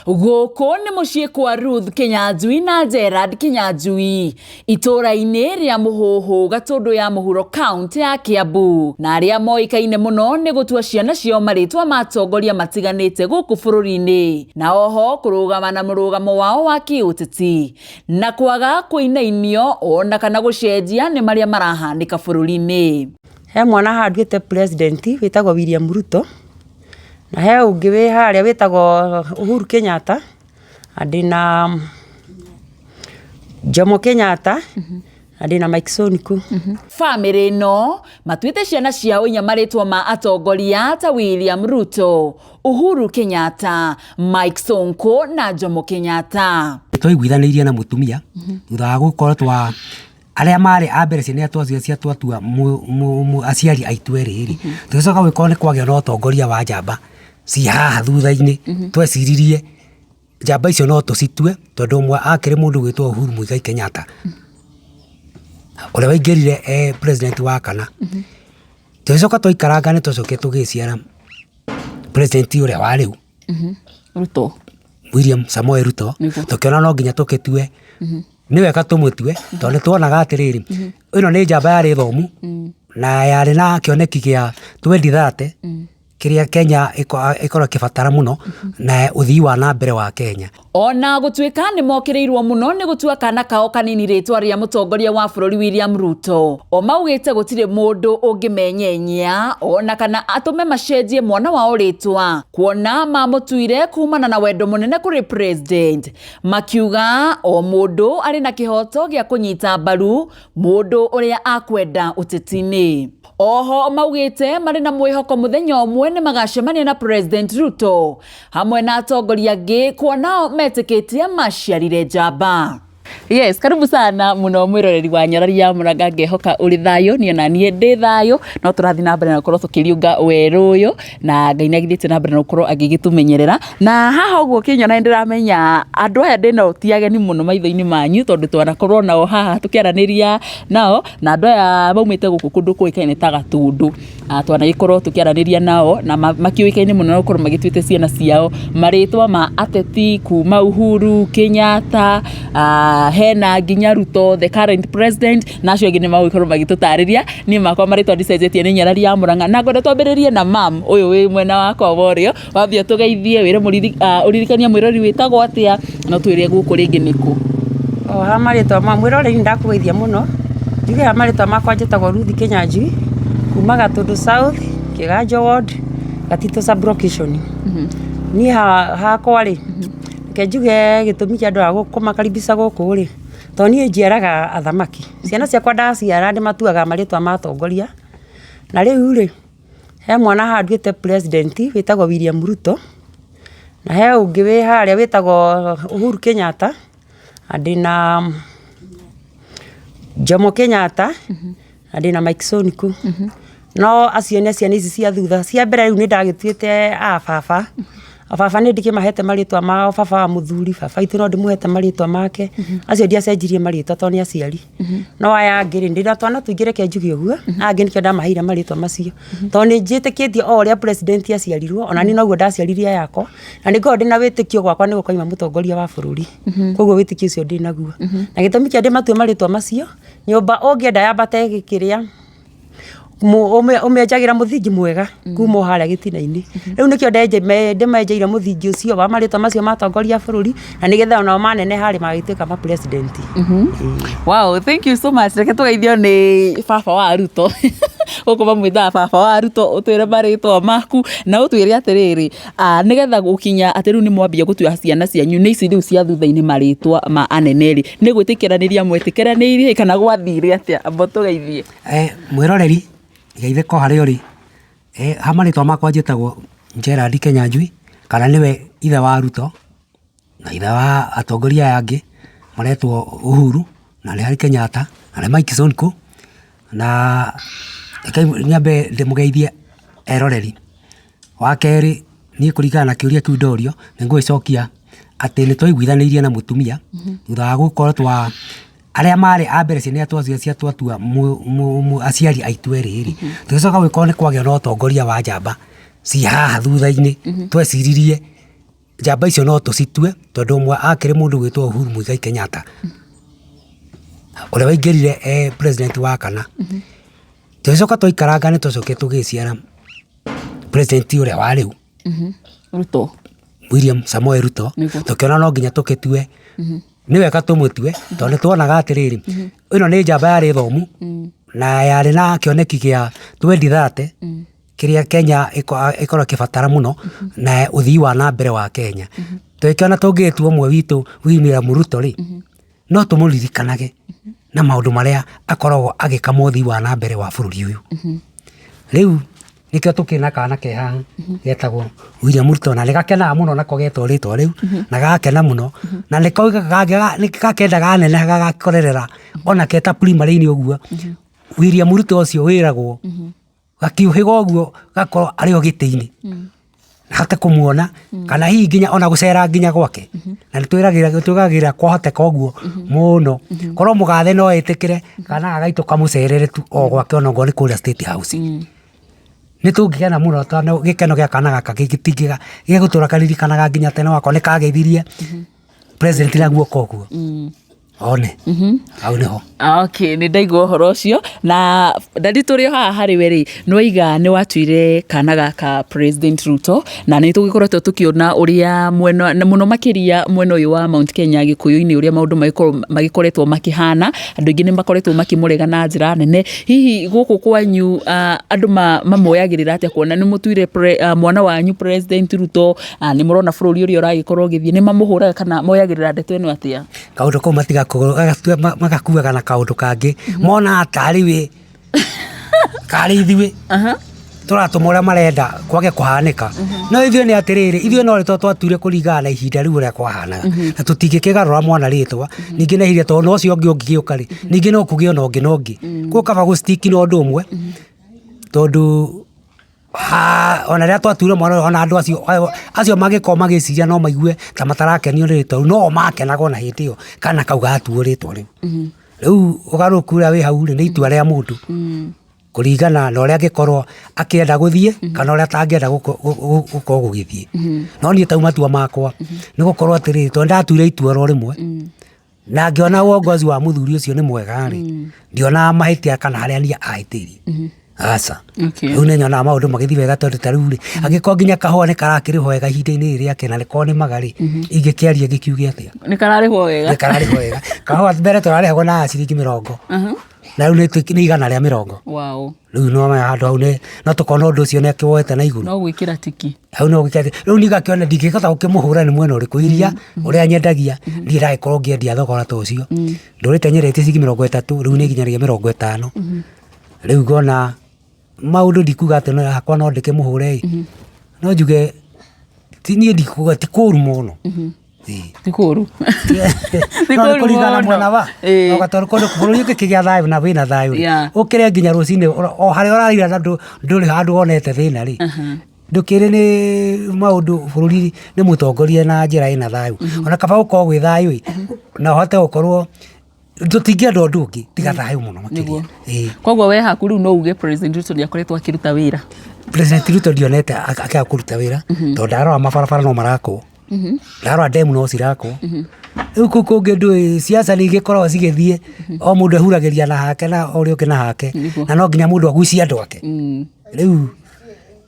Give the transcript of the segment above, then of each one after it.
Gũkũ nĩ mũciĩ kwa Ruth Kinyanjui na Gerard Kinyanjui itũũra-inĩ rĩa Mũhũhũ Gatũndũ ya Mũhuro kaũntĩ ya Kiambu, na arĩa moĩkaine mũno nĩ gũtua ciana ciao marĩtwa ma atongoria matiganĩte gũkũ bũrũri-inĩ, na oho kũrũgama na mũrũgamo wao wa kĩũteti na kwaga kũinainio ona kana gũcenjia nĩ marĩa marahanĩka bũrũri-inĩ. He mwana haha nduĩte president wĩtagwo William Ruto, na he ũngĩ wĩ harĩa wĩtagwo Uhuru Kenyatta, na ndĩna Jomo Kenyatta, na ndĩna Mike Sonko. Bamĩrĩ ĩno matuĩte ciana ciao inya marĩtwa ma atongoria ta William Ruto, Uhuru Kenyatta, Mike Sonko na Jomo Kenyatta. Twaiguithanĩirie na mũtumia thutha wa gũkorwo twa arĩa marĩ a mbere ciana iria twaciarire cia twatua aciari aitũ erĩ rĩ, tũgĩcoka gũgĩkorwo nĩ kwagĩa na ũtongoria wa njamba ci haha thutha-inĩ, tweciririe njamba icio no tũcitue tondũ ũmwe akĩrĩ mũndũ ũgwĩtwo Uhuru Muigai Kenyatta, ũrĩa waingĩrire e president wa kana. Tũgĩcoka twaikaranga nĩ twacokire tũgĩciara president ũrĩa wa rĩu. Ruto. William Samoei Ruto. Nĩguo. Tũkĩona no nginya tũgĩtue nĩ wega tũmũtue tondũ nĩ tuonaga atĩrĩrĩ, ĩno nĩ njamba yarĩ thomu na yarĩ na kĩoneki gĩa 2030 kĩrĩa Kenya ĩkoragwo ĩkĩbatara mũno na ũthii wa na mbere wa Kenya. Ona gũtuĩka nĩ mokĩrĩirwo mũno nĩ gũtua kana kao kanini rĩtwa rĩa mũtongoria wa bũrũri William Ruto, o maugĩte gũtirĩ mũndũ ũngĩmenyenyia ona kana atũme macenjie mwana wao rĩtwa, kuona mamũtuire kumana na wendo mũnene kũrĩ president, makiuga o mũndũ arĩ na kĩhoto gĩa kũnyita mbaru mũndũ ũrĩa akwenda ũteti-inĩ. Oho maugĩte marĩ na mwĩhoko mũthenya ũmwe nĩ magacemania na President Ruto hamwe na atongoria angĩ kuona o metĩkĩtie maciarire njamba. Yes, karibu sana muno mwiroreri wa Nyarari ya Mũranga, ngehoka ũrĩ thayũ, niĩ ona niĩ ndĩ thayũ, no tũrathiĩ na mbere na gũkorwo tũkĩriũnga werũ ũyũ na Ngai nĩ agithĩtie na mbere na gũkorwo agĩgĩtũmenyerera. Na haha ũguo ũkĩnyona nĩ ndĩramenya andũ aya ndĩ nao ti ageni mũno maitho-inĩ manyu tondũ twanakorwo nao haha tũkĩaranĩria nao, na andũ aya maumĩte gũkũ kũndũ kũĩkaine ta Gatũndũ. Twanagĩkorwo tũkĩaranĩria nao na makĩũĩkaine mũno na gũkorwo magĩtuĩte ciana ciao marĩtwa ma ateti kuma Uhuru Kenyatta, hena nginya Ruto the current president, na acio angĩ nĩ magũgĩkorwo magĩtũtarĩria. Niĩ makwa marĩtwa ndicenjetie nĩ Nyarari ya Mũrang'a, na ngwenda twambĩrĩrie na mam ũyũ wĩ mwena wakwa wa ũrĩo, wambia ũtũgeithie wĩre ũririkanie mwĩrori wĩtagwo atĩa na ũtwĩre gũkũ rĩngĩ nĩ kũ. O ha marĩtwa ma mwĩroreri nĩ ndakũgeithia mũno, njuge ha marĩtwa makwa njĩtagwo Ruth Kĩnyanjui, kuma Gatũndũ South, Kĩganjo ward, Gatitũ sub location. Niĩ hakwa rĩ, reke njuge gĩtũmi kĩa andũ aya kũmakaribisha gũkũ rĩ, tondũ niĩ njiaraga athamaki, ciana ciakwa ndaciara ndĩmatuaga marĩtwa ma atongoria, na rĩu rĩ, he mwana haha nduĩte president wĩtagwo William Ruto, na he ũngĩ wĩ harĩa wĩtagwo Uhuru Kenyatta, na ndĩna Jomo Kenyatta, na ndĩna Mike Sonko. No acio nĩ ciana ici cia thutha, cia mbere rĩu nĩ ndagĩtuĩte a baba, a baba nĩ ndĩkĩmahete marĩtwa mao, baba wa mũthuri, baba witũ no ndĩmũhete marĩtwa make, acio ndiacenjirie marĩtwa tondũ nĩ aciari. No aya angĩ rĩ, ndĩna twana tũingĩ reke njuge ũguo, aya angĩ nĩkĩo ndamaheire marĩtwa macio, tondũ nĩ njĩtĩkĩtie o ũrĩa president aciarirwo, ona niĩ noguo ndaciarire aya akwa, na nĩ ngoragwo ndĩna wĩtĩkio gwakwa nĩ gũkauma mũtongoria wa bũrũri, koguo wĩtĩkio ũcio ndĩnaguo. Na gĩtũmi kĩa ndĩmatue marĩtwa macio, nyũmba ũngĩenda yambate kĩrĩa, ũmĩenjagĩra mũthingi mwega kuma o harĩa gĩtina-inĩ. Rĩu nĩkĩo ndĩmenjeire mũthingi ũcio wa marĩtwa macio ma atongoria a bũrũri, na nĩgetha onao maneneha rĩ, magagĩtuĩka ma president. Wow, thank you so much. Reke tũgeithio nĩ baba wa Ruto. Gũkũ mamwĩtaga baba wa Ruto, ũtwĩre marĩtwa maku na ũtwĩre atĩrĩrĩ, nĩgetha gũkinya atĩ rĩu nĩ mwambia gũtua ciana cianyu nĩ ici rĩu cia thutha-inĩ marĩtwa ma anene rĩ, nĩ gwĩtĩkĩranĩria mwetĩkĩranĩirie kana gwathire atĩa? Amba ũtũgeithie. Mwĩroreri, geithĩka o harĩa ũrĩ, ha marĩtwa makwa njĩtagwo Gerald Kĩnyanjui, kana nĩwe ithe wa Ruto, na ithe wa atongoria aya angĩ maretwo Uhuru, na nĩ harĩ Kenyatta, na nĩ Mike Sonko, na reke nyambe ndĩmũgeithie eroreri. Wa kerĩ, niĩ kũringana na kĩũria kĩu ndorio, nĩ ngũgĩcokia atĩ nĩ twaiguithanĩirie na mũtumia, thutha wa gũkorwo twa arĩa marĩ a mbere ciana iria cia twatua aciari aitũ erĩ rĩ, tũgĩcoka gũgĩkorwo nĩ kwagĩa na ũtongoria wa njamba ci haha thutha-inĩ, tweciririe. Njamba icio no tũcitue tondũ ũmwe akĩrĩ mũndũ ũgwĩtwo Uhuru Muigai Kenyatta, ũrĩa waingĩrire e president wa kana. Tũgĩcoka twaikaranga nĩ twacokire tũgĩciara president ũrĩa wa rĩu. Ruto. William Samoei Ruto. Nĩguo. Tũkĩona no nginya tũgĩtue, nĩ wega tũmũtue tondũ nĩ tuonaga atĩrĩrĩ, ĩno nĩ njamba yarĩ thomu na yarĩ na kĩoneki gĩa 2030 kĩrĩa Kenya ĩkoragwo ĩkĩbatara mũno na ũthii wa na mbere wa Kenya. Tũgĩkĩona tũngĩgĩtua ũmwe witũ William Ruto rĩ, no tũmũririkanage na maũndũ marĩa akoragwo agĩka ma ũthii wa na mbere wa bũrũri ũyũ. Rĩu nĩkĩo tũkĩrĩ na kana ke haha getagwo William Ruto na nĩ gakenaga mũno nako getwo rĩtwa rĩu na gagakena mũno na nĩ gakendaga neneha gagakorerera ona ke ta primary-inĩ ũguo. William Ruto ũcio wĩragwo gakiũhĩga ũguo gakorwo arĩ o gĩtĩ-inĩ hote kũmuona kana hihi nginya ona gũcera nginya gwake. Na nĩ twĩragĩra kwahoteka ũguo mũno korwo mũgathe no etĩkĩre kana gaka gaitũ kamũcerere tu o gwake ona okorwo nĩ kũrĩa State House. Nĩ tũngĩkena mũno tondũ gĩkeno gĩa kana gaka gĩtingĩga gĩgũtũra karirikanaga nginya tene wakorwo nĩ kageithirie president na guoko ũguo one hau nĩho. Okay, nĩ ndaigua ũhoro ũcio. Na ndadi tũrĩ o haha harĩ we rĩ, nĩ waiga nĩ watuire kana gaka President Ruto, na nĩ tũgĩkoretwo tũkĩona ũrĩa mwena, na mũno makĩria mwena ũyũ wa Mount Kenya Gĩkũyũ-inĩ ũrĩa maũndũ magĩkoretwo makĩhana, andũ aingĩ nĩ makoretwo makĩmũrega na njĩra nene. Hihi gũkũ kwanyu andũ mamuoyagĩrĩra atĩa kuona nĩ mũtuire mwana wanyu President Ruto, nĩ mũrona bũrũri ũrĩa ũragĩkorwo ũgĩthiĩ, nĩ mamũhũraga kana moyagĩrĩra ndeto ĩno atĩa? Kaũndũ kau magakuaga na kaũndũ kangĩ, monaga tarĩ we karĩ ithuĩ tũratũma ũrĩa marenda kwage kũhanĩka. No ithuĩ nĩ atĩrĩrĩ, ithuĩ no rĩtwa twatuire kũringana na ihinda rĩu ũrĩa kwahanaga, na tũtingĩkĩgarũra mwana rĩtwa ningĩ na ihinda, tondũ na ũcio ũngĩ ũngĩgĩũka rĩ, ningĩ no kũgĩe ona ũngĩ na ũngĩ. Koguo kaba gũ stick na ũndũ ũmwe, tondũ ona rĩrĩa twatuire mwana ũyũ ona andũ acio mangĩkorwo magĩciria no maigue ta matarakenio nĩ rĩtwa rĩu, no o makenaga ona hĩndĩ ĩyo kana kau gatuo rĩtwa rĩu. Rĩu ũgarũrũku ũrĩa wĩ hau rĩ, nĩ itua rĩa mũndũ kũringana na ũrĩa angĩkorwo akĩenda gũthiĩ kana ũrĩa atangĩenda gũkorwo gũgĩthiĩ. No niĩ tau matua makwa nĩ gũkorwo atĩrĩrĩ, tondũ nĩndatuire itua oro rĩmwe na ngĩona uongozi wa mũthuri ũcio nĩ mwega rĩ, ndionaga mahĩtia kana harĩa niĩ ahĩtĩirie. Aca. Rĩu nĩ nyonaga maũndũ magĩthiĩ wega tondũ ta rĩu rĩ, angĩkorwo nginya kahũa nĩ karakĩrĩhwo wega ihinda-inĩ rĩrĩ rĩake na rĩkorwo nĩ maga rĩ, ingĩkĩaria ngĩkiuge atĩa? Nĩ kararĩhwo wega. Nĩ kararĩhwo wega. Kahũa mbere tũrarĩhagwo na ciringi mĩrongo. Na rĩu nĩ 120. Wow. Rĩu nĩ wamenya handũ hau nĩ no tũkona ũndũ ũcio nĩ akĩwoete na igũrũ. No gwĩkĩra tiki. Hau no gwĩkĩra tiki. Rĩu niĩ ngakĩona ndingĩhota gũkĩmũhũra nĩ mwena ũrĩkũ iria ũrĩa nyendagia niĩ ndagĩkorwo ngĩendia thogora ta ũcio. Ndũrĩte nyendetie ciringi 30 rĩu nĩ nginyagia 50. Rĩu ngona maũndũ ndikuga atĩ hakwa no ndĩkĩmũhũre ĩ, no njuge ti niĩ ndikuga ti kũru mũno. Ti kũru. Ti kũru kũringana na mwena wa tondũ kũndũ bũrũri ũngĩkĩgĩa thayũ na wĩna thayũ rĩ, ũkĩre nginya rũcinĩ o harĩa ũraira na ndũrĩ handũ wonete thĩna rĩ, ndũkĩrĩ nĩ maũndũ bũrũri nĩ mũtongorie na njĩra ĩna thayũ. Ona kaba gũkorwo gwĩ thayũ ĩ, na ũhote gũkorwo tũtingĩenda ũndũ ũngĩ tiga thayũ mũno makĩria. Koguo we haku rĩu no uge President Ruto nĩ akoretwo akĩruta wĩra? President Ruto ndionete akĩaga kũruta wĩra tondũ ndarora mabarabara no marakwo, ndarora ndemu no cirakwo. Rĩu kũu kũngĩ ndũĩ siasa nĩ igĩkoragwo cigĩthiĩ o mũndũ ehuragĩria na hake na ũrĩa ũngĩ na hake, na no nginya mũndũ agucie andũ ake. Rĩu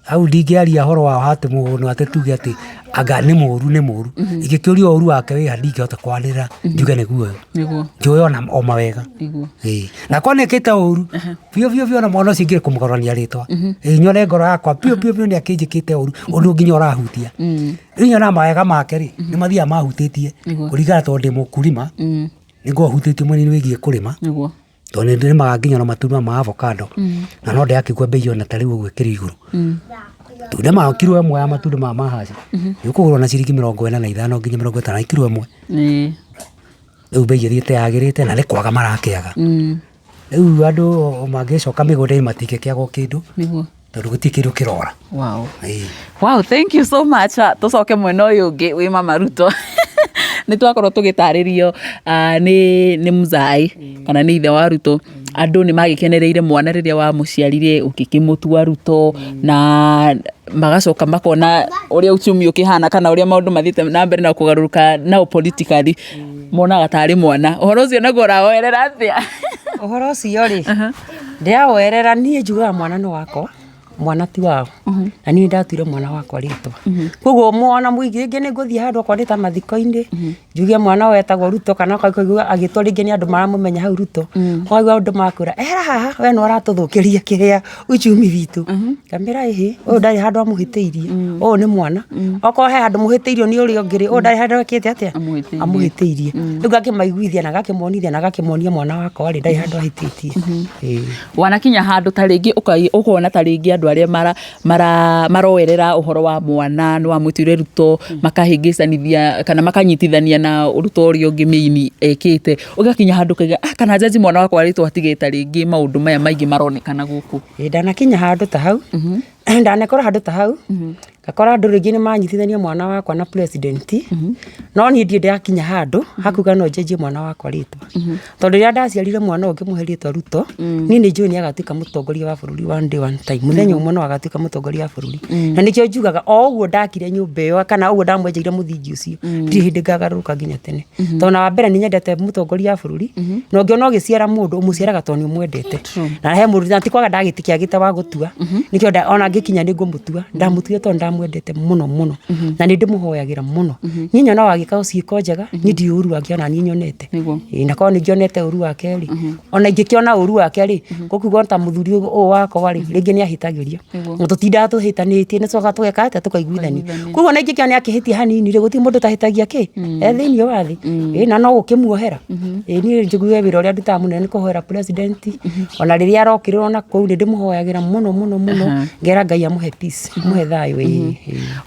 hau ndingĩaria ũhoro wa atĩ mũndũ atĩ tuge atĩ anga nĩ mũru nĩ mũru. Ingĩkĩũrio ũru wake wĩha ndingĩhota kwarĩrĩra njuge nĩguo ũyũ. Njũĩ ona o mawega. Na korwo nĩ ekĩte ũru biũ biũ biũ ona mwana ũcio ingĩrĩ kũmũgarũrania rĩtwa. Nyone ngoro yakwa biũ biũ biũ nĩ akĩnjĩkĩte ũru ũndũ nginya ũrahutia. Rĩu nyonaga mawega make rĩ, nĩ mathiaga mahutĩtie kũringana tondũ ndĩ mũkulima, nĩ ngoragwo hutĩtie mwena-inĩ wĩgiĩ kũrĩma. Tondũ nĩ ndĩrĩmaga nginya ona matunda ma avocado na no ndĩrakĩigua mbei ona ta rĩu ũguo ĩkĩrĩ igũrũ. Matunda ma kiro ĩmwe ya matunda maya ma haci nĩ ũkũgũra na ciringi 45 nginya 50 kiro ĩmwe. Rĩu mbei ĩthiĩte yagĩrĩte na nĩ kwaga marakĩaga. Rĩu andũ mangĩcoka mĩgũnda-inĩ matingĩkĩaga o kĩndũ tondũ gũtirĩ kĩndũ kĩrora. Wow. Wow, thank you so much. Tũcoke mwena ũyũ ũngĩ wĩ Mama Ruto. Nĩ twakorwo tũgĩtarĩrio nĩ mzai kana nĩ ithe wa Ruto. Andũ nĩ magĩkenereire mwana rĩrĩa wamũciarire ũgĩkĩmũtua Ruto, na magacoka makona ũrĩa uchumi ũkĩhana kana ũrĩa maũndũ mathiĩte na mbere na kũgarũrũka nao politically monaga tarĩ mwana. Ũhoro ũcio naguo ũrawoerera atĩa? Ũhoro ũcio rĩ, ndĩrawoerera niĩ njugaga mwana nĩ wakwa, mwana ti wao. Na niĩ ndatuire mwana wakwa rĩtwa. Koguo mwana mũingĩ rĩngĩ nĩ ngũthiĩ handũ okorwo nĩ ta mathiko-inĩ, njuge mwana ũyũ etagwo Ruto kana ũkaigua agĩtwo rĩngĩ nĩ andũ maramũmenya hau Ruto, ũkaigua andũ makwĩra ehera haha we nĩwe ũratũthũkĩria kĩrĩa uchumi witũ. Ngamĩra ĩhĩ, ũyũ ndarĩ handũ amũhĩtĩirie, ũyũ nĩ mwana. Okorwo he handũ mũhĩtĩirio nĩ ũrĩa ũngĩ rĩ, ũyũ ndarĩ handũ ekĩte atĩa? Amũhĩtĩirie. Amũhĩtĩirie. Rĩu ngakĩmaiguithia na ngakĩmonithia na ngakĩmonia mwana wakwa rĩ, ndarĩ handũ ahĩtĩtie. Ĩĩ. Wanakinya handũ ta rĩngĩ ũkona ta rĩngĩ andũ arĩa maroerera ũhoro wa mwana nĩ wamũtuire Ruto, makahĩngĩcanithia kana makanyitithania na Ruto ũrĩa ũngĩ mĩini ekĩte, ũgakinya handũ ũkauga, ah, kana njanji mwana wakwa rĩtwa atige ta rĩngĩ maũndũ maya maingĩ maronekana gũkũ. Ĩĩ ndanakinya handũ ta hau, ndanekora handũ ta hau, ngakora andũ rĩngĩ nĩ manyitithania mwana wakwa na president, no niĩ ndirĩ ndakinya handũ hakuga no njenjie mwana wakwa rĩtwa. Tondũ rĩrĩa ndaciarire mwana ũyũ ngĩmũhe rĩtwa Ruto, niĩ nĩ njũĩ nĩ agatuĩka mũtongoria wa bũrũri one day one time, mũthenya ũmwe no agatuĩka mũtongoria wa bũrũri. Na nĩkĩo njugaga o ũguo ndakire nyũmba ĩyo kana ũguo ndamwenjeire mũthingi ũcio, ndirĩ hĩndĩ ngagarũrũka nginya tene. Tondũ na wa mbere nĩ nyendete mũtongoria wa bũrũri, na ũngĩona ũgĩciara mũndũ ũmũciaraga tondũ nĩ ũmwendete. Na he mũndũ na ti kwaga ndagĩtikĩagĩte wa gũtua, nĩkĩo ona ngĩkinya nĩ ngũmũtua, ndamũtuire tondũ ndamwendete mũno mũno, na nĩ ndĩmũhoyagĩra mũno. Niĩ nyonaga agĩka ciĩko njega, niĩ ndirĩ ũru wake ona niĩ nyonete. Ĩĩ na korwo nĩ ngĩonete ũru wake rĩ, ona ingĩkĩona ũru wake rĩ, gũkiuga ta mũthuri ũyũ wakwa rĩ, rĩngĩ nĩ ahĩtagĩrio. Na tũtindaga tũhĩtanĩtie nĩ tũcokaga tũgeka atĩa, tũkaiguithania. Koguo ona ingĩkĩona nĩ akĩhĩtia hanini rĩ, gũtirĩ mũndũ ũtahĩtagia kĩ, e thĩiniĩ wa thĩ. Ĩĩ na no gũkĩmuohera. Ĩĩ niĩ njuge wĩra ũrĩa ndutaga mũnene nĩ kũhoera president, ona rĩrĩa arokĩrĩrwo na kũu nĩ ndĩmũhoyagĩra mũno mũno mũno, ngera Ngai amũhe peace, amũhe thayũ ĩĩ.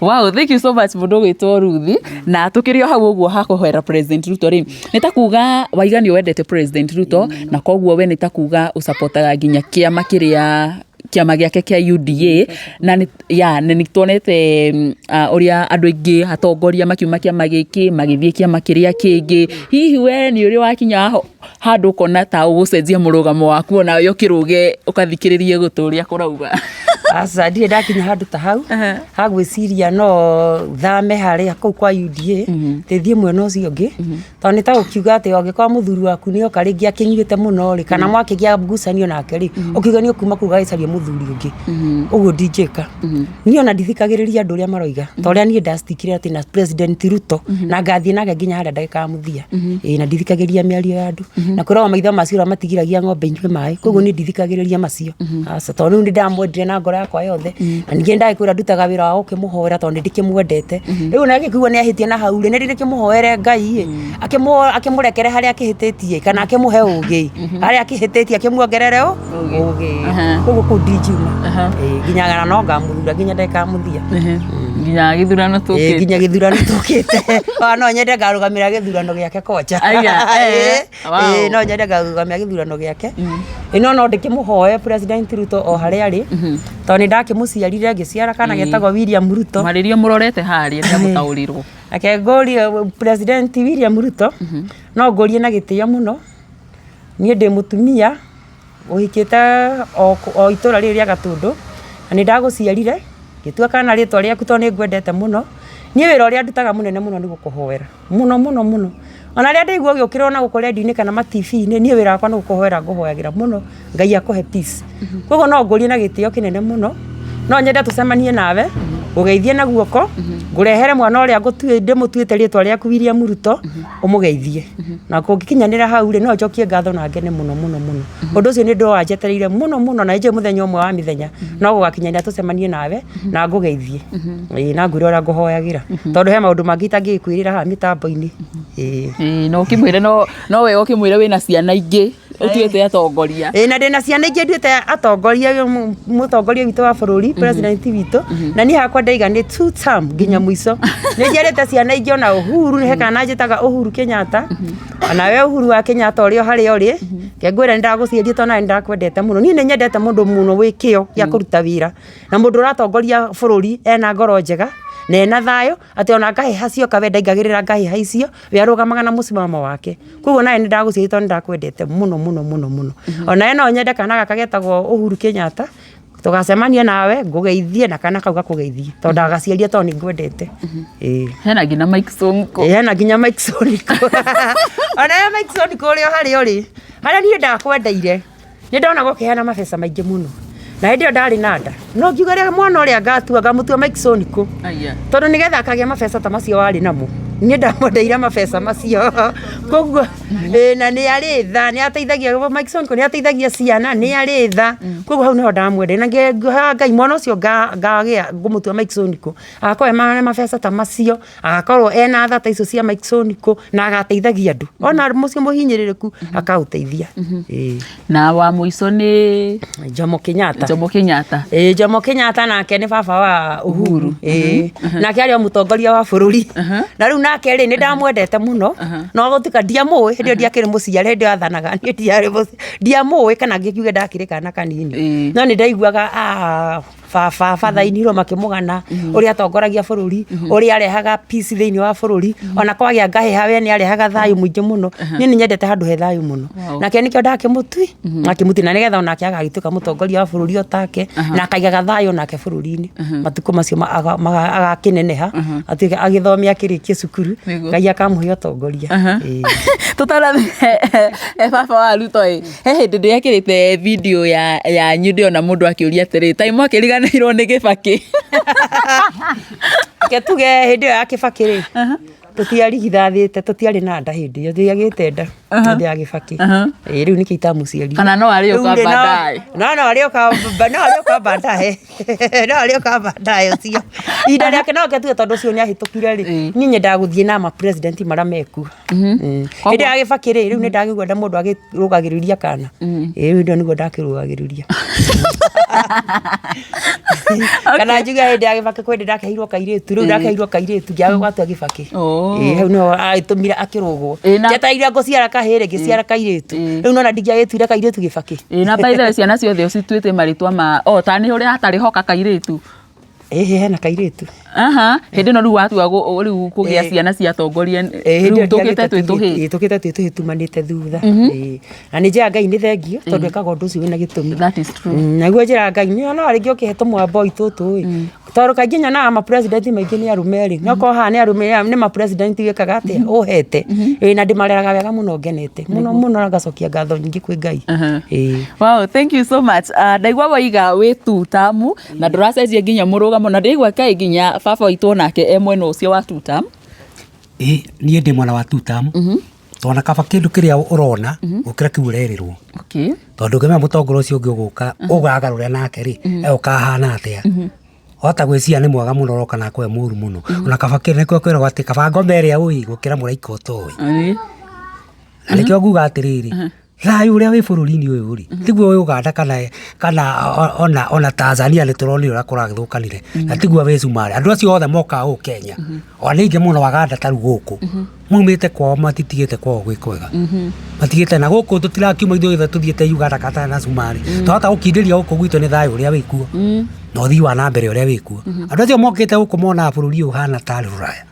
Wow, thank you so much mũndũ ũgwĩtwo Ruth. Na tũkĩrĩ o hau ũguo ha kũhoera President Ruto rĩ, nĩ ta kuga waiga nĩ wendete President Ruto, na koguo we nĩ ta kuga ũcapotaga nginya kĩama kĩrĩa kĩama gĩake kĩa UDA, na nĩ ya na nĩ tuonete ũrĩa andũ aingĩ atongoria makiuma kĩama gĩkĩ magĩthiĩ kĩama kĩrĩa kĩngĩ. Hihi we nĩ ũrĩ wakinya handũ ũkona ta ũgũcenjia mũrũgamo waku onawe ũkĩrũge ũkathikĩrĩrie gũtũ ũrĩa kũrauga? Aca ndirĩ ndakinya handũ ta hau ha gwĩciria no thame harĩa kũu kwa UDA thiĩ mwena ũcio ũngĩ, tondũ nĩ ta gũkiuga atĩ angĩkorwo mũthuri waku nĩ oka rĩngĩ akĩnyuĩte mũno rĩ, kana mwakĩgĩa ngucanio nake rĩ, ũkiuga nĩ ũkuma kũu ũgagĩcaria mũthuri ũngĩ. Ũguo ndingĩka. Niĩ ona ndithikagĩrĩria andũ ũrĩa maroiga, ta ũrĩa niĩ ndacitikire atĩ na President Ruto na ngathiĩ nake nginya harĩa ndagĩka ya mũthia. Ĩĩ na ndithikagĩrĩria mĩario ya andũ. Na kwĩragwo maitho ma ciũra matigiragia ng'ombe inyue maĩ, koguo niĩ ndithikagĩrĩria macio. Aca tondũ rĩu nĩ ndamwendire na ngoro yakwa yothe, na ningĩ nĩ ndagĩkwĩra ndutaga wĩra wa gũkĩmũhoera tondũ nĩ ndĩkĩmwendete. Rĩu ona angĩkĩigua nĩ ahĩtia na hau rĩ, nĩ ndĩkĩmũhoere Ngai ĩ, akĩmũrekere harĩa akĩhĩtĩtie kana akĩmũhe ũgĩ, harĩa akĩhĩtĩtie akĩmuongerere ũgĩ. Koguo kũu ndingiuma. Ĩĩ nginya na no ngamũthura nginya ndagĩka ya mũthia. Nginya gĩthurano Ĩĩ tũkĩte. nginya gĩthurano tũkĩte. Ona no nyende ngarũgamĩra gĩthurano gĩake kwanja. Aya, Ĩĩ, wow. ĩĩ, no nyende ngarũgamĩra gĩthurano gĩake. Ĩĩ no no ndĩkĩmũhoe President Ruto o harĩa arĩ, tondũ nĩ ndakĩmũciarire ngĩciara kana getagwo William Ruto. Mwarĩrie mũrorete harĩa nĩagũtaũrĩrwo. Reke ngũrie President William Ruto, no ngũrie na gĩtĩo mũno, niĩ ndĩ mũtumia ũhikĩte o itũra rĩrĩ rĩa Gatũndũ, na nĩ ndagũciarire, ngĩtua kana rĩtwa rĩaku tondũ nĩ ngwendete mũno. Niĩ wĩra ũrĩa ndutaga mũnene mũno nĩ gũkũhoera, mũno mũno mũno. Ona rĩrĩa ndaigua ũgĩũkĩrĩrwo na gũkũ rendio-inĩ kana ma TV-inĩ, niĩ wĩra wakwa nĩ gũkũhoera ngũhoyagĩra mũno, Ngai akũhe peace. Koguo no ngũrie na gĩtĩo kĩnene mũno, no nyende tũcemanie nawe, ngũgeithie na guoko, ngũrehere mwana ũrĩa ndĩmũtuĩte rĩtwa rĩaku William Ruto, ũmũgeithie. Na kũngĩkinyanĩra hau rĩ, no njokie ngatho na ngene mũno mũno mũno. Ũndũ ũcio nĩ ũndũ wanjetereire mũno mũno na nĩnjũĩ mũthenya ũmwe wa mĩthenya no gũgakinyanĩra tũcemanie nawe na ngũgeithie. Ĩĩ na ngwĩre ũrĩa ngũhoyagĩra. Tondũ he maũndũ mangĩ itangĩgĩkwĩrĩra haha mĩtambo-inĩ. Ĩĩ. Ĩĩ na ũkĩmwĩre no wega ũkĩmwĩre wĩna ciana ingĩ ũtuĩte atongoria. Ĩĩ na ndĩna ciana ingĩ nduĩte atongoria, mũtongoria witũ wa bũrũri, president witũ, na niĩ hakwa ndaiga nĩ two term nginya mũico. Nĩ njiarĩte ciana ingĩ ona Uhuru, he kana njĩtaga Uhuru Kenyatta, onawe Uhuru wa Kenyatta ũrĩ o harĩa ũrĩ, reke ngwĩre nĩ ndagũciarire tondũ nawe nĩ ndakwendete mũno. Niĩ nĩ nyendete mũndũ mũno wĩ kĩo gĩa kũruta wĩra, na mũndũ ũratongoria bũrũri ena ngoro njega, Na ena thayũ, atĩ ona ngahĩha cioka we ndaingagĩrĩra ngahĩha icio, we arũgamaga na mũsimamo wake. Koguo nawe nĩ ndagũciarire tondũ nĩ ndakwendete mũno mũno mũno mũno. Onawe no nyende kana gaka getagwo Uhuru Kenyatta, tũgacemania nawe ngũgeithie na kana kau gakũgeithie tondũ ndagaciaria tondũ nĩ ngwendete. Ĩĩ. Hena nginya Mike Sonko. Ĩĩ, hena nginya Mike Sonko. Onawe Mike Sonko ũrĩa o harĩa ũrĩ, harĩa niĩ ndakwendeire, nĩ ndona gũkĩheana mabeca maingĩ mũno. Na hĩndĩ ĩyo ndarĩ na nda. No ngiuga rĩrĩa mwana ũrĩa ngatua ngamũtua Mike Sonko. Aya. Tondũ nĩgetha akagĩa mabeca ta macio warĩ namo. Niĩ ndamwendeire mabeca macio. Koguo ĩĩ na nĩ arĩ tha, nĩ ateithagia Mike Sonko nĩ ateithagia ciana, nĩ arĩ tha. Koguo hau nĩho ndamwendeire. Na ngĩhoya Ngai mwana ũcio ngagĩa ngũmũtua Mike Sonko, agakorwo ena mabeca ta macio, agakorwo ena tha ta icio cia Mike Sonko, na agateithagia andũ. Ona mũciĩ mũhinyĩrĩrĩku akaũteithia. Ĩĩ. Na wa mũico nĩ Jomo Kenyatta. Jomo Kenyatta. Ĩĩ Jomo Kenyatta nake nĩ baba wa Uhuru. Ĩĩ. Nake arĩ o mũtongoria wa bũrũri. Na rĩu nake rĩ nĩ ndamwendete mũno. No gũtuĩka ndiamũĩ hĩndĩ ĩyo ndiakĩrĩ mũciare hĩndĩ ĩyo athanaga niĩ ndiarĩ mũciare. Ndiamũĩ kana ngĩkiuge ndakĩrĩ kana kanini. No nĩ ndaiguaga baba bathainirwo makĩmũgana ũrĩa atongoragia bũrũri, ũrĩa arehaga peace thĩinĩ wa bũrũri, ona kwagĩa ngahĩha we nĩ arehaga thayũ mũingĩ mũno. Niĩ nĩ nyendete handũ he thayũ mũno. Nake nĩkĩo ndakĩmũtui, ndakĩmũtui na nĩgetha onake agagĩtuĩka mũtongoria wa bũrũri o take, na akaigaga thayũ onake bũrũri-inĩ. Matukũ macio agakĩneneha, atuĩke agĩthome akĩrĩkie cukuru, Ngai akamũhe ũtongoria. Ĩĩ. Tũtanathiĩ he baba wa Ruto ĩ, he hĩndĩ ndĩrekĩrĩte video ya yanyu ndĩrona mũndũ akĩũria atĩrĩ, ta mwakĩriganĩirwo nĩ Kĩbakĩ? Reke tuge hĩndĩ ĩyo ya Kĩbakĩ rĩ, tũtiarigithathĩte, tũtiarĩ na nda hĩndĩ ĩyo, ndiagĩte nda hĩndĩ ya Kĩbakĩ. Ĩĩ rĩu nĩkĩo itamũciarire. Kana no arĩũka Rĩu rĩ, baadaye. No no arĩũka no arĩũka baadaye. No arĩũka baadaye ũcio. Ihinda rĩake no reke tuge tondũ ũcio nĩ ahĩtũkire rĩ, niĩ nyendaga gũthiĩ na ma president marĩa mekuo. Hĩndĩ ya Kĩbakĩ rĩ, rĩu nĩ ndakĩigua mũndũ akĩrũgagĩrĩria kana. Ĩĩ rĩu hĩndĩ ĩyo nĩguo ndakĩrũgagĩrĩria. Kana njuge hĩndĩ ya Kĩbakĩ kwĩ hĩndĩ ndakĩheirwo kairĩtu, rĩu ndakĩheirwo kairĩtu ngĩaga gwatua Kĩbakĩ. Ĩĩ hau nĩho agĩtũmire akĩrũgwo. Njetereire ngũciara kahĩĩ rĩ, ngĩciara kairĩtu. Rĩu nĩwona ndingĩagĩtuire kairĩtu Kĩbakĩ. Ĩĩ na by the way ciana ciothe ũcituĩte marĩtwa ma, o ta nĩ ũrĩa hatarĩ hoka kairĩtu. Ĩhĩ hena kairĩtu. Aha, hĩndĩ ĩno rĩu watua rĩu kũgĩa ciana cia atongoria rĩu tũkĩte twĩ tũhĩĩ. Ĩĩ tũkĩte twĩ tũhĩĩ tumanĩte thutha. Ĩĩ. Na nĩ njĩraga Ngai nĩ thengiũ tondũ ekaga ũndũ ũcio wĩna gĩtũmi. That is true. Naguo njĩraga Ngai nĩ rĩngĩ ũkĩhe tũmwamboi tũtũ ĩ, tondũ kaingĩ nyonaga ma president maingĩ nĩ arũme rĩ, no korwo haha nĩ arũme nĩ ma president wĩkaga atĩa, ũhete. Ĩĩ na ndĩmareraga wega mũno ngenete mũno mũno na ngacokia ngatho nyingĩ kwĩ Ngai. Ĩĩ. Wow, thank you so much. Ndaigua waiga wĩ two term na ndũracenjia nginya mũrũgamo na ndĩraigua kaĩ nginya baba witũ onake e mwena ũcio wa two term. Ĩ niĩ ndĩ mwena wa two term tondũ ona kaba kĩndũ kĩrĩa ũrona gũkĩra kĩu ũrerĩrwo. Tondũ ũngĩmenya mũtongoria ũcio ũngĩ ũgũka ũgagarũre nake rĩ, egũka ahana atĩa. Wahota gwĩciria nĩ mwega mũno ũroka na akorwo e mũru mũno. Ona kaba nĩkĩo kwĩragwo atĩ kaba ngoma ĩrĩa ũĩ gũkĩra mũraika ũtoĩ. Na nĩkĩo nguga atĩrĩrĩ, thayũ ũrĩa wĩ bũrũri-inĩ ũyũ rĩ, tiguo wĩ Uganda kana ona Tanzania nĩ tũronire ũrĩa kũragĩthũkanire, na tiguo wĩ Cumarĩ. Andũ acio othe mokaga gũkũ Kenya, ona nĩ aingĩ mũno Waganda ta rĩu gũkũ, maumĩte kwao matitigĩte kwao gwĩ kwega. Matigĩte na gũkũ tũtirakiuma ithuĩ tũthiĩte Uganda kana Cumarĩ. Twahota gũkindĩria gũkũ gwitũ nĩ thayũ ũrĩa wĩkuo, na ũthii wa na mbere ũrĩa wĩkuo. Andũ acio mokĩte gũkũ monaga bũrũri ũyũ ũhana tarĩ rũraya.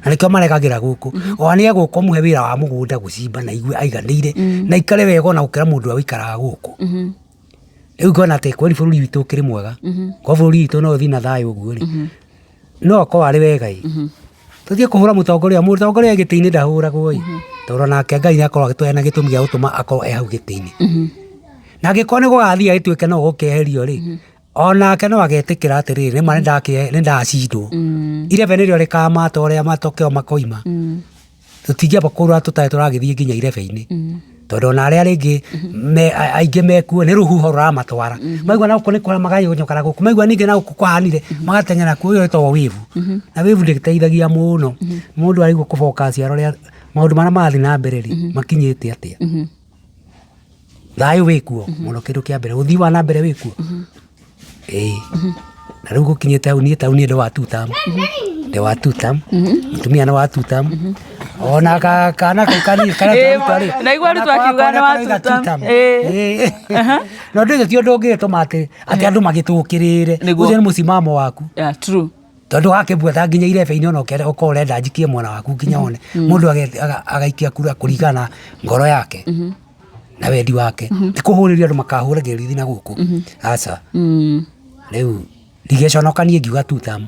Na nĩkĩo maregagĩra gũkũ. Ona nĩ egũka ũmũhe wĩra wa mũgũnda gũcimba na aigue aiganĩire, na aikare wega ona gũkĩra mũndũ ũrĩa ũikaraga gũkũ. Rĩu ngona atĩ kweli bũrũri witũ ũkĩrĩ mwega, korwo bũrũri witũ no ũthiĩ na thayũ ũguo rĩ, no okorwo arĩ wega ĩ, tũthiĩ kũhũra mũtongoria, mũtongoria e gĩtĩ-inĩ ndahũragwo ĩ, tondũ onake Ngai nĩ akoragwo agĩtũhe na gĩtũmi gĩa gũtũma akorwo e hau gĩtĩ-inĩ. Na angĩkorwo nĩ gũgathiĩ agĩtuĩke no gũkeherio rĩ, onake no agetĩkĩra atĩrĩrĩ, nĩma nĩ ndacindwo. Irebe nĩrĩo rĩkamata ũrĩa matokeo makoima. Tũtingĩamba kũrũra tũtarĩ tũragĩthiĩ nginya irebe-inĩ. Tondũ ona arĩa rĩngĩ aingĩ mekuo nĩ rũhuho rũramatwara. Maigua na gũkũ nĩ kũra magayũnyũka na gũkũ, maigua ningĩ na gũkũ kũhanire magateng'era kuo, ĩyo ĩtagwo wave. Na wave ndĩteithagia mũno. Mũndũ agĩrĩirwo kũ focus arore maũndũ marĩa marathiĩ na mbere rĩ, makinyĩte atĩa. Thayũ wĩkuo mũno kĩndũ kĩa mbere, ũthii wa na mbere wĩkuo? Ĩĩ. Na rĩu gũkinyĩte hau niĩ ta rĩu niĩ ndĩ wa two term, ndĩ wa two term, mũtumia nĩ wa two term, ona kana kau kanini karĩa twaruta rĩ, Ndaigua Ruto akiuga nĩ wa two term. Ĩĩ. Na ũndũ ũcio ti ũndũ ũngĩgĩtũma atĩ andũ magĩtũkĩrĩre, Nĩguo. ũcio nĩ mũsimamo waku. Yeah, true. Tondũ wakĩbuata nginya irebe-inĩ ona ũkorwo ũrenda njikie mwena waku nginya one mũndũ agaikia kura kũringana na ngoro yake na wendi wake, ti kũhũrĩria andũ makahũragĩria rithi na gũkũ, aca. Rĩu ndigĩconoka niĩ ngiuga two term,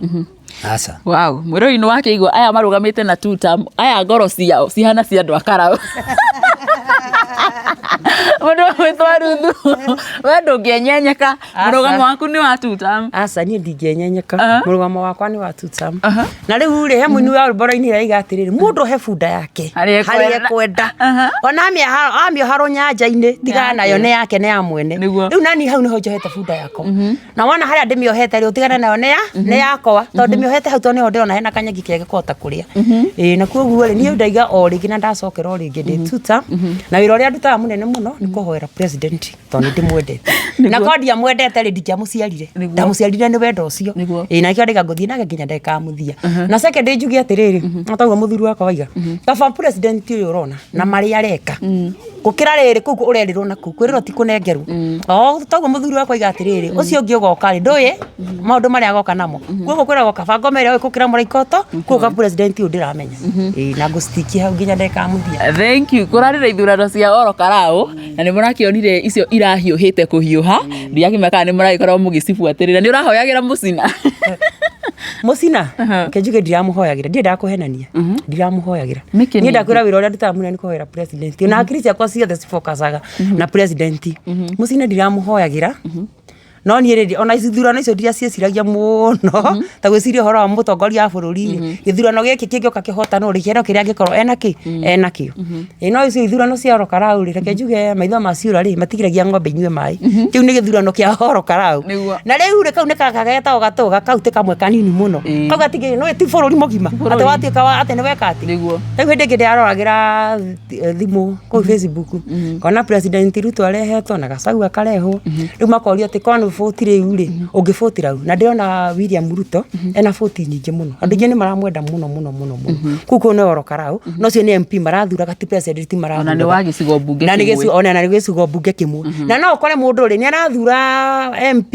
aca. Wow, mwĩrori nĩ wakĩigua aya marũgamĩte na two term, aya ngoro ciao cihana cia andũ a Karau. Mũndũ ũgwĩtwo Ruthu, we ndũngĩenyenyeka, mũrũgamo waku nĩ wa two term. Aca, niĩ ndingĩenyenyeka. Mũrũgamo wakwa nĩ wa two term. Na rĩu rĩ, he mũini wa rwĩmbo rainire aiga atĩrĩrĩ, mũndũ he bunda yake harĩa harĩa ekwenda. Ekwenda, ona amĩoha rũnyanja-inĩ, tigana nayo, nĩ yake, nĩ ya mwene. Rĩu nani hau nĩho njohete bunda yakwa, na wona harĩa ndĩmĩohete rĩ, ũtigane nayo, nĩ yakwa, tondũ ndĩmĩohete hau tondũ nĩho ndĩrona hena kanyeki kega kũhota kũrĩa. Ĩĩ, na koguo rĩ, niĩ ndaiga o rĩngĩ na ndacokera o rĩngĩ ndĩ two term, na wĩra ũrĩa ndutaga mũnene mũno nĩ kũhoera president, tondũ nĩ ndĩmwendete, na korwo ndiamwendete rĩ, ndingĩamũciarire. Ndamũciarire nĩ wendo ũcio. Ĩĩ, na nĩkĩo ndaiga ngũthiĩ nake nginya ndagĩka ya mũthia. Na second, njuge atĩrĩrĩ, no taguo mũthuri wakwa waiga, kaba president ũyũ ũrona na marĩa areka gũkĩra rĩrĩ kũu ũrerĩrwo na kũu kwĩrĩrwo ti kũnengerwo. O taguo mũthuri wakwa aiga atĩrĩrĩ, ũcio ũngĩ ũgoka rĩ, ndũĩ maũndũ marĩa agoka namo, koguo kwĩragwo kaba ngoma ĩrĩa ũĩ gũkĩra mũraikoto. Koguo ka president ũyũ ndĩramenya. Ĩĩ, na ngũcitikia hau nginya ndagĩka ya mũthia. Thank you. Kũrarĩ na ithurano cia oro Karau na nĩ mũrakĩonire icio irahiũhĩte kũhiũha. Ndiakĩmenya kana nĩ mũragĩkorwo mũgĩcibuatĩrĩra. Nĩ ũrahoyagĩra mũcina? Mũcina ke njuge ndiramũhoyagĩra, ndiendaga kũhenania, ndiramũhoyagĩra. Nĩkĩ? Niĩ Ningĩ? Ndakwĩra wĩra ũrĩa ndutaga mũnene nĩ kũhoera president, na hakiri ciakwa ciothe cifokacaga na president. Mũcina ndiramũhoyagĩra, no niĩ rĩrĩ, ona ithurano icio ndiraciĩciragia mũno ta gwĩciria ũhoro wa mũtongoria wa bũrũri rĩ, gĩthurano gĩkĩ kĩngĩũka kĩhotanwo rĩ, kĩheo kĩrĩa angĩkorwo ena kĩ enakĩo. Ĩ no icio ithurano cia Oro Karau rĩ, reke njuge maitho ma ciũra rĩ, matigiragia ng'ombe inyue maĩ. Kĩu nĩ gĩthurano kĩa Oro Karau. Na rĩu rĩ, kau nĩ gaka getagwo gatũga kau ti kamwe kanini mũno. Kau gatingĩ nĩ ti bũrũri mũgima atĩ watuĩka wa atĩ nĩ weka atĩ. Rĩu hĩndĩ ĩngĩ ndĩraroragĩra thimũ kũu Facebook, ngona President Ruto arehetwo na Gachagua akarehwo, rĩu makorio atĩ korwo nĩ bũti rĩu rĩ, ũngĩbũtĩra ũ? Na ndĩrona William Ruto ena bũti nyingĩ mũno, andũ aingĩ nĩ maramwenda mũno mũno mũno mũno. Kũu kũu nĩ Oro Karau, na ũcio nĩ MP marathuraga, ti president. Ona nĩ Marathuraga wa gĩcigo mbunge na nĩ kĩmwe. gĩcigo, ona na nĩ gĩcigo mbunge kĩmwe, na no ũkore mũndũ rĩ, nĩ arathura MP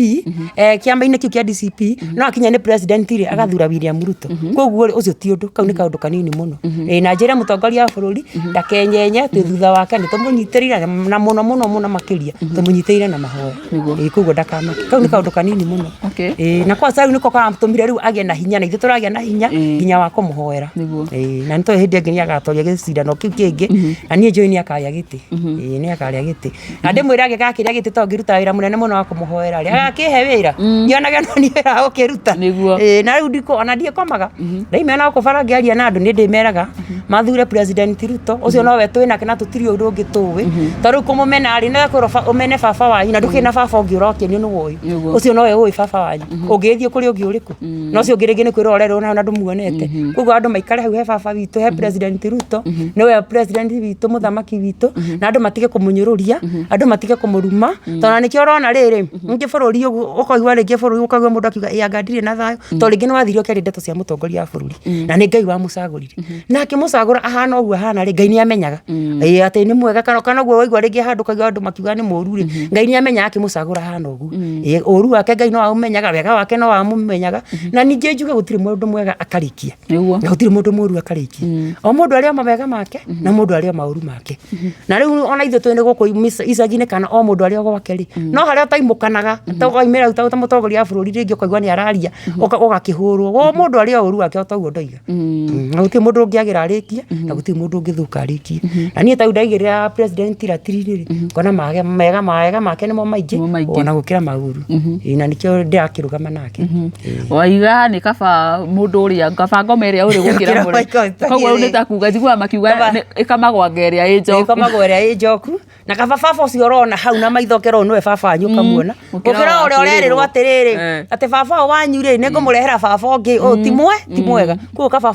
kĩama-inĩ kĩu kĩa DCP, no akinya nĩ president rĩ, agathura William Ruto. Koguo rĩ, ũcio ti ũndũ, kau nĩ kaũndũ kanini mũno. Ĩĩ, na njĩre mũtongoria wa bũrũri ndakenyenye, twĩ thutha wake, nĩ tũmũnyitĩrĩire na mũno mũno mũno makĩria tũmũnyitĩrĩire na mahoya. Ĩĩ, koguo ndakamake, kau nĩ kaũndũ kanini mũno. Ĩĩ, na kwanza rĩu nĩko karatũmire rĩu agĩe na hinya, na ithuĩ tũragĩa na hinya nginya wa kũmũhoera. Ĩĩ, na nĩ tũĩ hĩndĩ ĩngĩ nĩ agatoria gĩcindano kĩu kĩngĩ, na niĩ njũĩ nĩ akarĩa gĩtĩ. Ĩĩ, nĩ akarĩa gĩtĩ, na ndĩmwĩre angĩgakĩrĩa gĩtĩ, tondũ ngĩruta wĩra mũnene mũno wa kũmũhoera rĩ, agakĩhe wĩra nyonage no niĩ wĩra wa gũkĩruta. Ĩĩ, na rĩu ndikũ ona ndiĩkomaga, ndaimena na gũkũ bara ngĩaria na andũ, nĩ ndĩmeraga mathure President Ruto ũcio, nowe twĩ nake na tũtirĩ ũndũ ũngĩ tũĩ. Tondũ rĩu kũmũmena rĩ, nĩ kwĩrwo ũmene baba wanyu, na ndũkĩrĩ na baba ũngĩ ũrokenio nĩ ũyũ. Ũcio nowe ũĩ baba wanyu, ũngĩgĩthiĩ kũrĩ ũngĩ ũrĩkũ? Na ũcio ũngĩ rĩngĩ nĩ kwĩrwo ũrerwo na ndũmuonete. Koguo andũ maikare hau he baba witũ, he President Ruto, nĩwe president witũ, mũthamaki witũ, na andũ matige kũmũnyũrũria, andũ matige kũmũruma, tondũ ona nĩkĩo ũrona rĩrĩ rĩngĩ bũrũri ũguo ũkaigua, rĩngĩ bũrũri ũkaigua mũndũ akiuga, "Ĩ anga ndirĩ na thayũ," tondũ rĩngĩ nĩ wathire ũkĩaria ndeto cia mũtongoria wa bũrũri, na nĩ Ngai wamũcagũrire, na akĩmũcagũra ahana ũguo ahana rĩ, Ngai nĩ amenyaga. Ĩĩ, atĩ nĩ mwega kana ũguo waigua rĩngĩ handũ ũkaigua andũ makiuga nĩ mũru rĩ, Ngai nĩ amenyaga akĩmũcagũra ahana ũguo. Ĩĩ, ũru wake Ngai no aũmenyaga, wega wake no amũmenyaga. Na ningĩ njuge gũtirĩ mũndũ mwega akarĩkia, na gũtirĩ mũndũ mũru akarĩkia. O mũndũ arĩ o mawega make na mũndũ arĩ o maũru make. Na rĩu ona ithuĩ twĩ gũkũ icagi-inĩ, kana o mũndũ arĩ o gwake rĩ, no harĩa ũtaimũkanaga ta ũkaumĩra ta mũtongoria wa bũrũri rĩngĩ ũkaigua nĩ araria, ũgakĩhũrwo. O mũndũ arĩ o ũru wake, o ta ũguo ndoiga. Na gũtirĩ mũndũ ũngĩagĩra arĩkie, na gũtirĩ mũndũ ũngĩthũka arĩkie. Na niĩ ta rĩu ndaigĩrĩra president ratiri rĩ, ngona mawega make nĩmo maingĩ Nĩmo maingĩ. ona gũkĩra maũru. Ĩĩ, na nĩkĩo ndĩrakĩrũgama nake. Ĩĩ. Waiga nĩ kaba mũndũ ũrĩa, kaba ngoma ĩrĩa ũrĩ gũkĩra Gũkĩra mũrĩ. Michael Koguo rĩu nĩ ta kuga njiguaga makiuga ĩkamagwanga ĩrĩa ĩ njoku. Ĩkomagwo ĩrĩa ĩ njoku, na kaba baba ũcio ũrona hau na maitho ũkerwo nĩwe baba wanyu ũkamuona, gũkĩra gũkĩra wa ũrĩa ũrerĩrwo kwĩrĩrwo. atĩrĩrĩ, atĩ baba ũyũ wanyu rĩ, nĩ ngũmũrehera baba ũngĩ ũyũ ti mwega. Koguo kaba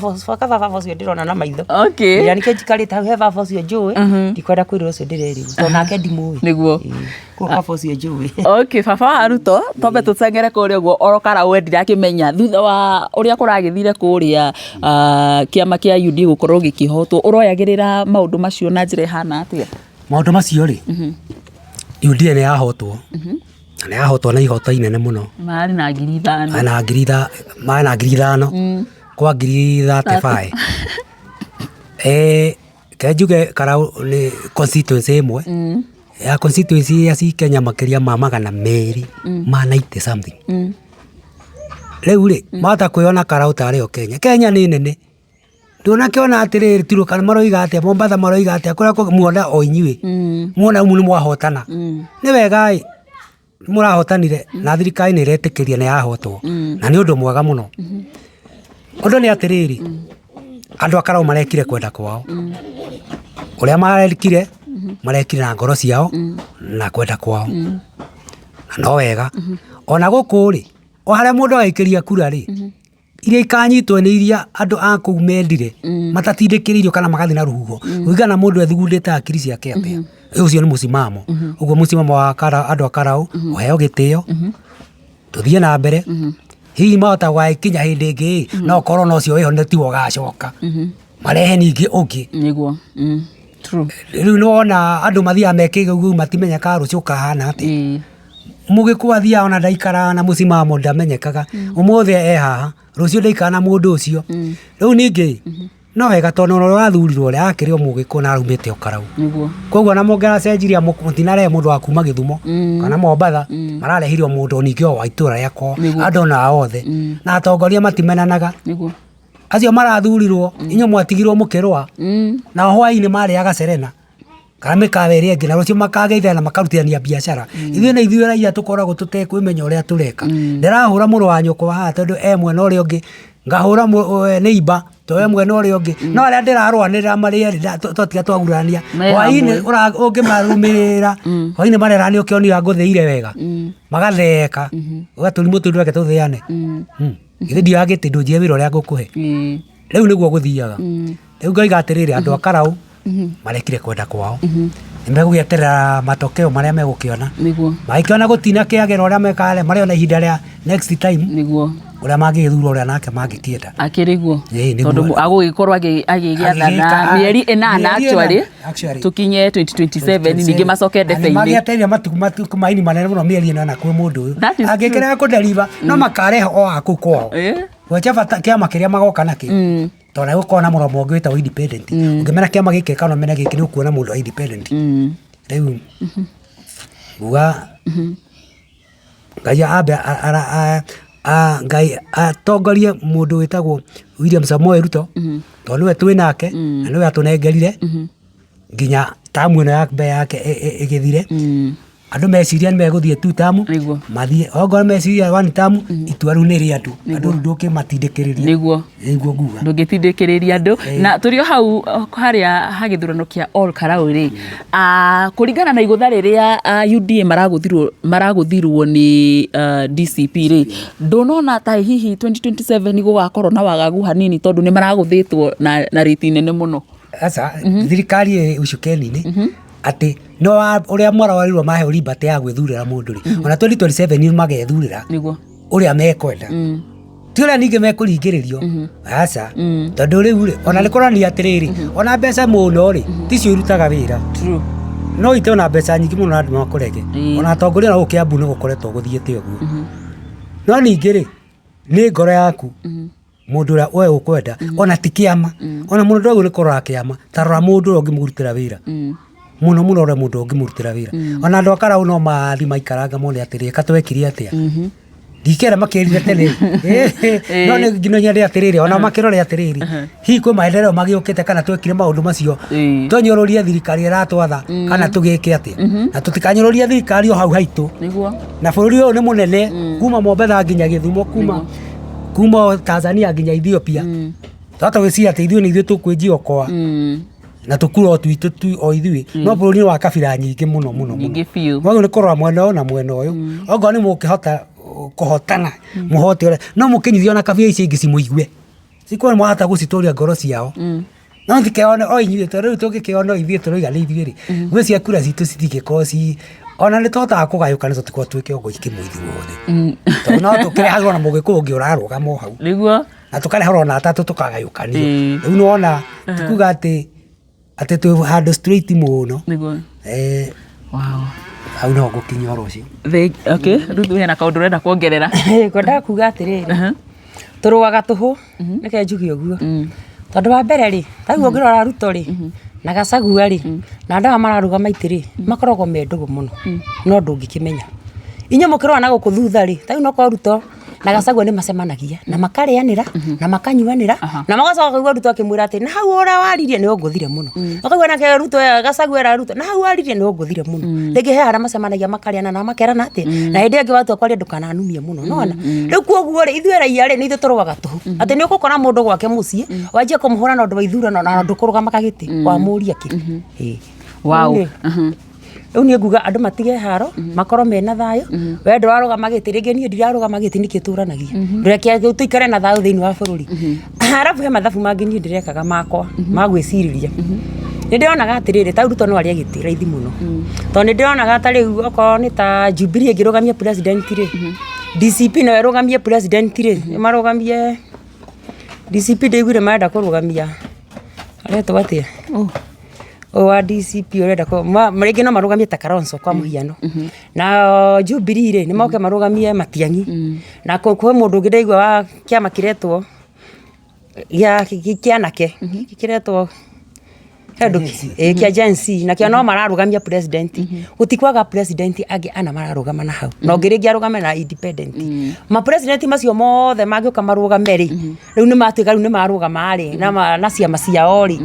baba ũcio ndĩrona na maitho. Na nĩkĩo njikarĩte hau he baba ũcio njũĩ, ndikwenda kwĩrwo ũcio ndĩrerirwo, tondũ nake ndimũĩ. Koguo baba ũcio njũĩ. Okay, baba wa Ruto, twambe tũcengere kũrĩa ũguo oro Karau, we ndirakĩmenya thutha wa ũrĩa kũragĩthire kũrĩa, kĩama kĩa UDA gũkorwo gĩkĩhotwo, ũroyagĩrĩra maũndũ macio na njĩra ĩhana atĩa? Maũndũ macio rĩ, UDA nĩ yahotwo. Na nĩ yahotwo na ihoto inene mũno. Marĩ na 5,000. Marĩ na marĩ na 5,000 kwa 35,000. Reke njuge Karau nĩ constituency ĩmwe ya constituency iria ci Kenya makĩria ma 290 something. Rĩu rĩ, mahota kwĩyona Karau tarĩ o Kenya. Kenya nĩ nene. Ndũnakĩona atĩrĩrĩ Turkana maroiga atĩa, Mombatha maroiga atĩa, kũrĩa kũngĩ muona o inyuĩ. Muona rĩu nĩ mwahotana. Nĩ wega ĩ, nĩ mũrahotanire na thirikari nĩ ĩretĩkĩria nĩ yahotwo. Na nĩ ũndũ mwega mũno. Ũndũ nĩ atĩrĩrĩ, andũ a Karau marekire kwenda kwao. Ũrĩa marekire, marekire na ngoro ciao na kwenda kwao. Na no wega. Ona gũkũ rĩ, o harĩa mũndũ agaikĩria kura rĩ, iria ikanyitwo nĩ iria andũ a kũu mendire, matatindĩkĩrĩirio kana magathiĩ na rũhuho. Kũringana na mũndũ ethugundĩte hakiri ciake atĩa. Ũcio nĩ mũcimamo. Ũguo mũcimamo wa andũ a Karau, ũheo gĩtĩo, tũthiĩ na mbere. Hihi mahota gũgagĩkinya hĩndĩ ĩngĩ ĩ, no ũkorwo na ũcio wĩho tiwe ũgacoka. Marehe ningĩ ũngĩ. Nĩguo. True. Rĩu nĩ wona andũ mathiaga mekĩgũgũ matimenyekaga rũciũ ũkahana atĩa. Mũgĩkũyũ athiaga ona ndaikaraga na mũcimamo ndamenyekaga. Ũmũthĩ e haha, rũciũ ndaikara na mũndũ ũcio. Rĩu ningĩ, no wega tondũ ona ũrĩa ũrathurirwo rĩ, akĩrĩ o mũgĩkũyũ na araumĩte o Karau. Nĩguo. Koguo ona mũngĩracenjirie mũtinarehe mũndũ wa kuma Gĩthumo kana Mombatha, mararehire o mũndũ ningĩ o wa itũra rĩa kwao, andũ ona othe. Na atongoria matimenanaga. Nĩguo. Acio marathurirwo, inyuĩ mwatigirwo mũkĩrũa. Nao hwainĩ marĩaga Serena kana mĩkawa ĩrĩa ĩngĩ, na rũciũ makageithania na makarutithania biacara. Ithuĩ nĩ ithuĩ raia tũkoragwo tũtekwĩmenya ũrĩa tũreka. Ndĩrahũra mũrũ wa nyũkwa haha tondũ e mwena ũrĩa ũngĩ, ngahũra neighbor tondũ e mwena ũrĩa ũngĩ. No arĩa ndĩrarũanĩrĩra marĩ erĩ twatiga twagurarania, hwainĩ ũngĩmarũmĩrĩra, hwainĩ marera nĩ ũkĩonire ngũthĩire wega, magatheka, uga tũrimũ tũu reke tũthĩane. Githĩ ndioya gĩtĩ ndũnjĩre wĩra ũrĩa ngũkũhe. Rĩu nĩguo gũthiaga. Rĩu ngoiga atĩrĩrĩ, andũ a Karau marekire kwenda kwao. Nĩ megũgĩeterera matokeo marĩa megũkĩona. Nĩguo. Magĩkĩona gũtinakĩagĩra ũrĩa mekaga rĩ, marĩona ihinda rĩa next time. Nĩguo. Ũrĩa mangĩgĩthura ũrĩa nake mangĩkĩenda. Akĩrĩ guo. Ĩĩ, nĩguo. Tondũ agũgĩkorwo agĩgĩathana mĩeri ĩnana actually, tũkinye 2027 ningĩ macoke ndebe-inĩ. Magĩetereire matukũ maini manene mũno mĩeri ĩnana kwĩ mũndũ ũyũ. Angĩkĩrega kũdeliver, no makarehe o a kũu kwao. Gwĩtia bata kĩama kĩrĩa magoka nakĩo. Tondũ nĩ gũkoragwo na mũromo ũngĩ wĩtagwo independent. Ũngĩmena kĩama gĩkĩ kana ũmene gĩkĩ nĩ ũkuona mũndũ wa independent. Rĩu nguga Ngai ambe Ngai atongorie mũndũ wĩtagwo William Samoei Ruto, tondũ nĩwe twĩ nake na nĩwe atũnengerire nginya tamu ĩno ya mbere yake ĩgĩthire. Andũ meciria nĩ megũthiĩ two term, Nĩguo. mathiĩ okorwo meciria one term, itua rĩu nĩ rĩa andũ. Andũ rĩu ndũkĩmatindĩkĩrĩria. Nĩguo. Nĩguo nguga. Ndũngĩtindĩkĩrĩria andũ. Na tũrĩ o hau harĩa ha gĩthurano kĩa Ol Kalou rĩ, kũringana na igũtha rĩrĩa UDA maragũthirwo nĩ DCP rĩ, ndũnona ta hihi 2027 gũgakorwo na wagagu hanini tondũ nĩ maragũthĩtwo na rĩti nene mũno? Aca, thirikari ĩ ucukeni-inĩ atĩ no ũrĩa maraorirwo maheo liberty ya gwĩthurĩra mũndũ rĩ, ona 2027 nĩ magethurĩra Nĩguo. ũrĩa mekwenda. Ti ũrĩa ningĩ mekũringĩrĩrio, aca, tondũ rĩu rĩ, ona nĩ kũronania atĩrĩrĩ, ona mbeca mũno rĩ, ticio irutaga wĩra. True. No ite ona mbeca nyingĩ mũno na andũ makũrege. Ona atongoria ona gũkũ Kiambu nĩ gũkoretwo gũthiĩte ũguo. No ningĩ rĩ, nĩ ngoro yaku. Mũndũ ũrĩa we ũkwenda, ona ti kĩama, ona mũndũ ndwagĩrĩirwo nĩ kũrora kĩama, ta rora mũndũ ũrĩa ũngĩmũrutĩra wĩra. Mũno mũno ũrĩa mũndũ ũngĩmũrutĩra wĩra. Ona andũ a Karau no mathiĩ maikaranga mone atĩrĩrĩ, eka twekire atĩa. Ndikera makĩrire tene. No nĩ nginya nyende atĩrĩrĩ, ona makĩrore atĩrĩrĩ, hihi kwĩ maendeleo magĩũkĩte kana twekire maũndũ macio, tũnyũrũrie thirikari ĩratwatha kana tũgĩke atĩa. Na tũtikanyũrũrie thirikari o hau haitũ. Nĩguo. Na bũrũri ũyũ nĩ mũnene, kuma Mombatha nginya Gĩthumo, kuma Tanzania nginya Ethiopia. Twahota gwĩciria atĩ ithuĩ nĩ ithuĩ tũkwĩnjia ũkoa na tũkure o twitũ tu o ithuĩ, no bũrũri nĩ wa kabira nyingĩ mũno mũno mũno. Nyingĩ biũ. Mwagĩrĩirwo nĩ kũrora mwena ũyũ na mwena ũyũ. Okorwo nĩ mũkĩhota kũhotana, mũhote ũrĩa, no mũkĩnyithie ona kabira icio ingĩ cimũigue. Cikorwo nĩ mwahota gũcitũria ngoro ciao. No tikĩone o inyuĩ, tondũ rĩu tũngĩkĩona o ithuĩ tũroiga nĩ ithuĩ rĩ, ngwĩciria kura citũ citingĩkorwo ci, ona nĩ tũhotaga kũgayũkana tũtikorwo twĩ kĩongo kĩmwe ithuothe. Tondũ no tũkĩrehagĩrwo na mũgĩkũyũ ũngĩ ũrarũgama o hau. Nĩguo. Na tũkareherwo na atatũ tũkagayũkanio. Rĩu nĩ wona ti kuga atĩ twĩ handũ straight mũno. Nĩguo. Wow. Hau nĩho ngũkinyia ũhoro ũcio. Okay, Ruth hena kaũndũ ũrenda kuongerera? Ngwendaga kuga atĩrĩrĩ, tũrũaga tũhũ, reke njuge ũguo. Tondũ wa mbere rĩ, ta rĩu ũngĩrora Ruto rĩ, na Gachagua rĩ, na andũ aya mararũgama itĩ rĩ, makoragwo me ndũgũ mũno, no ndũngĩkĩmenya. Inyuĩ mũkĩrora na gũkũ thutha rĩ, ta rĩu nokorwo Ruto na Gachagua nĩ macemanagia na makarĩanĩra na makanyuanĩra na magacoka kaigua Ruto akĩmwĩra atĩ na hau ũrĩa waririe nĩ ũngũthire mũno. Ũkaigua nake Ruto Gachagua era Ruto na hau waririe nĩ ũngũthire mũno. Rĩngĩ he harĩa macemanagia makarĩana na makerana atĩ na hĩndĩ ĩyo ĩngĩ watua kwaria ndũkananumie mũno nĩwona. Rĩu koguo rĩ ithuĩ raia rĩ nĩ ithuĩ tũrũaga tũhũ. Atĩ nĩ ũgũkora mũndũ gwake mũciĩ wanjie kũmũhũra na ũndũ wa ithurano na ndũkũrũgama gĩtĩ wamũria kĩ. Ĩĩ. Wow. Rĩu niĩ- Rĩu niĩ nguga andũ matige haro makorwo mena thayũ. We ndũrarũgama gĩtĩ rĩngĩ niĩ ndirarũgama gĩtĩ nĩkĩ tũranagia. Reke tũikare na thayũ thĩinĩ wa bũrũri. Arabu he mathabu mangĩ niĩ ndĩrekaga makwa ma gwĩcirĩria. Nĩ ndĩronaga atĩrĩrĩ ta rĩu Ruto no arĩe gĩtĩ raithi mũno. Tondũ nĩ ndĩronaga ta rĩu okorwo nĩ ta Jubilee ĩngĩrũgamia president rĩ, DCP nayo ĩrũgamie president rĩ, marũgamie DCP ndĩiguire marenda kũrũgamia aretwo atĩa? Ũyũ wa DCP ũrenda rĩngĩ no marũgamie ta Kalonzo kwa mũhiano. Na Jubilee rĩ, nĩ moke marũgamie Matiang'i. Na kwĩ mũndũ ũngĩ ndaigua wa kĩama kĩretwo gĩa kĩa anake, kĩretwo ĩĩ kĩa Gen Z, nakĩo no mararũgamia president. Gũtikwaga president angĩ ana mararũgama na hau. Na ũngĩ rĩngĩ arũgame na independent. Ma president macio mothe mangĩũka marũgame rĩ, rĩu nĩ matuĩka rĩu nĩ marũgama rĩ, na ciama ciao rĩ,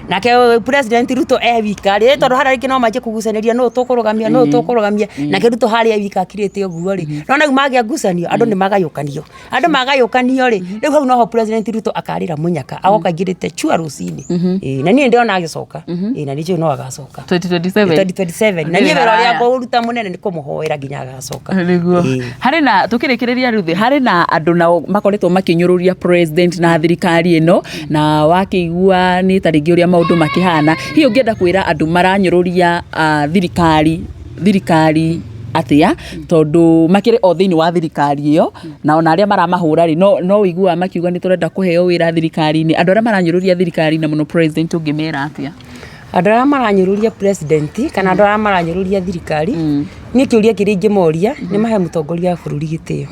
nake president Ruto e wika rĩ, tondũ harĩa rĩngĩ no manjie kũgucanĩria nũ tũkũrũgamia, nũ tũkũrũgamia, nake Ruto harĩa e wika akirĩte ũguo rĩ, nĩwona rĩu magĩa ngucanio, andũ nĩ magayũkanio. Andũ magayũkanio rĩ, rĩu hau noho president Ruto akarĩra mũnyaka, agoka aingĩrĩte chua rũcinĩ. Ĩĩ, na niĩ ndĩrona agĩcoka, ĩĩ na nĩ njũĩ no agacoka. 2027. 2027. Na niĩ wĩra ũrĩa ngũruta mũnene nĩ kũmũhoera nginya agacoka. Nĩguo. Ĩĩ. Harĩ na tũkĩrĩkĩrĩria Ruth, harĩ na andũ nao makoretwo makĩnyũrũria president na thirikari ĩno, na wakĩigua nĩ ta rĩngĩ ũrĩa maũndũ makĩhana, hihi ũngĩenda kwĩra andũ maranyũrũria thirikari atĩa, tondũ makĩrĩ o thĩinĩ wa thirikari ĩyo, na ona arĩa maramahũra rĩ, no ũiguaga makiuga nĩ tũrenda kũheo wĩra thirikari-inĩ, andũ arĩa maranyũrũria thirikari na mũno president ũngĩmera atĩa? Andũ arĩa maranyũrũria president kana andũ arĩa maranyũrũria thirikari, niĩ kĩũria kĩrĩa ingĩmoria nĩ mahe mũtongoria wa bũrũri gĩtĩo.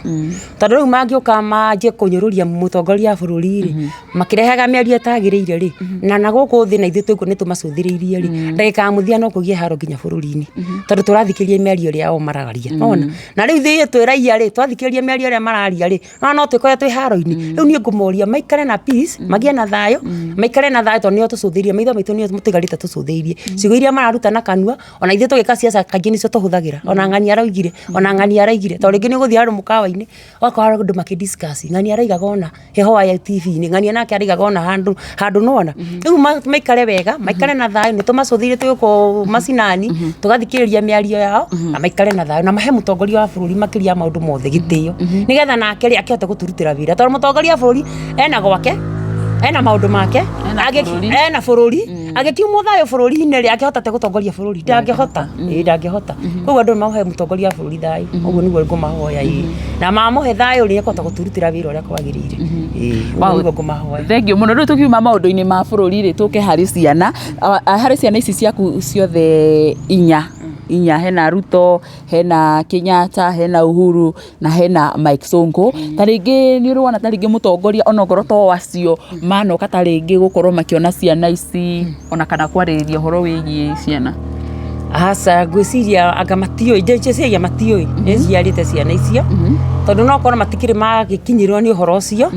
Tondũ rĩu mangĩũka manjie kũnyũrũria mũtongoria wa bũrũri rĩ, makĩrehaga mĩario ĩtagĩrĩire rĩ, na nagũkũ thĩ na ithuĩ twĩ kuo nĩ tũmacũthĩrĩirie rĩ, ndagĩka ya mũthia no kũgĩe haro nginya bũrũri-inĩ. Tondũ tũrathikĩrĩria mĩario ĩrĩa o mararia, nĩwona? Na rĩu ithuĩ twĩ raiya rĩ, twathikĩrĩria mĩario ĩrĩa mararia rĩ, no no twĩkore twĩ haro-inĩ. Rĩu niĩ ngũmoria maikare na peace, magĩe na thayũ, maikare na thayũ tondũ nĩo tũcũthĩrĩirie, maitho maitũ nĩo tũikarĩte tũcũthĩrĩirie. Ciugo iria mararuta na kanua, ona ithuĩ tũgĩka ciaca kaingĩ nĩcio tũhũthagĩra, ona ng'ania araugire, ona ng'ania araugire, tondũ rĩngĩ nĩ ũgũthiĩ handũ mũkawa-inĩ, ũgakora andũ makĩ discuss, ng'ania araugaga ũna, heho ya TV-inĩ, ng'ania nake araugaga ũna handũ, handũ nĩwona. Rĩu maikare wega, maikare na thayũ, nĩ tũmacũthĩrĩirie twĩ gũkũ macinani, tũgathikĩrĩria mĩario yao, na maikare na thayũ, na mahe mũtongoria wa bũrũri makĩria ya maũndũ mothe gĩtĩo, nĩgetha nake rĩ, akĩhote gũtũrutĩra wĩra, tondũ mũtongoria wa bũrũri ena gwake, ena maũndũ make, Ena bũrũri. ena bũrũri, agĩkiumwo thayũ bũrũri-inĩ rĩ, akĩhota atĩa gũtongoria bũrũri? Ndangĩhota, ĩĩ ndangĩhota. Koguo andũ mahe mũtongoria wa bũrũri thayũ, ũguo nĩguo ngũmahoya ĩĩ. Na mamũhe thayũ rĩ, nĩekũhota gũtũrutĩra wĩra ũrĩa kwagĩrĩire. Ĩĩ, ũguo nĩguo ngũmahoya. Thengiũ mũno. Rĩu tũkiuma maũndũ-inĩ ma bũrũri rĩ, tũke harĩ ciana. Harĩ ciana ici ciaku ciothe inya, inya, hena Ruto, hena Kenyatta, hena Uhuru na hena Mike Sonko. Ta rĩngĩ nĩ ũrĩ wona ta rĩngĩ mũtongoria ona okorwo to acio manoka ta rĩngĩ gũkorwo makĩona ciana ici ona kana kwarĩrĩria ũhoro wĩgiĩ ciana? Aca ngwĩciria anga matiũĩ, ngwĩciria matiũĩ nĩ njiarĩte ciana icio, tondũ no korwo matikĩrĩ magĩkinyĩrwo nĩ ũhoro ũcio,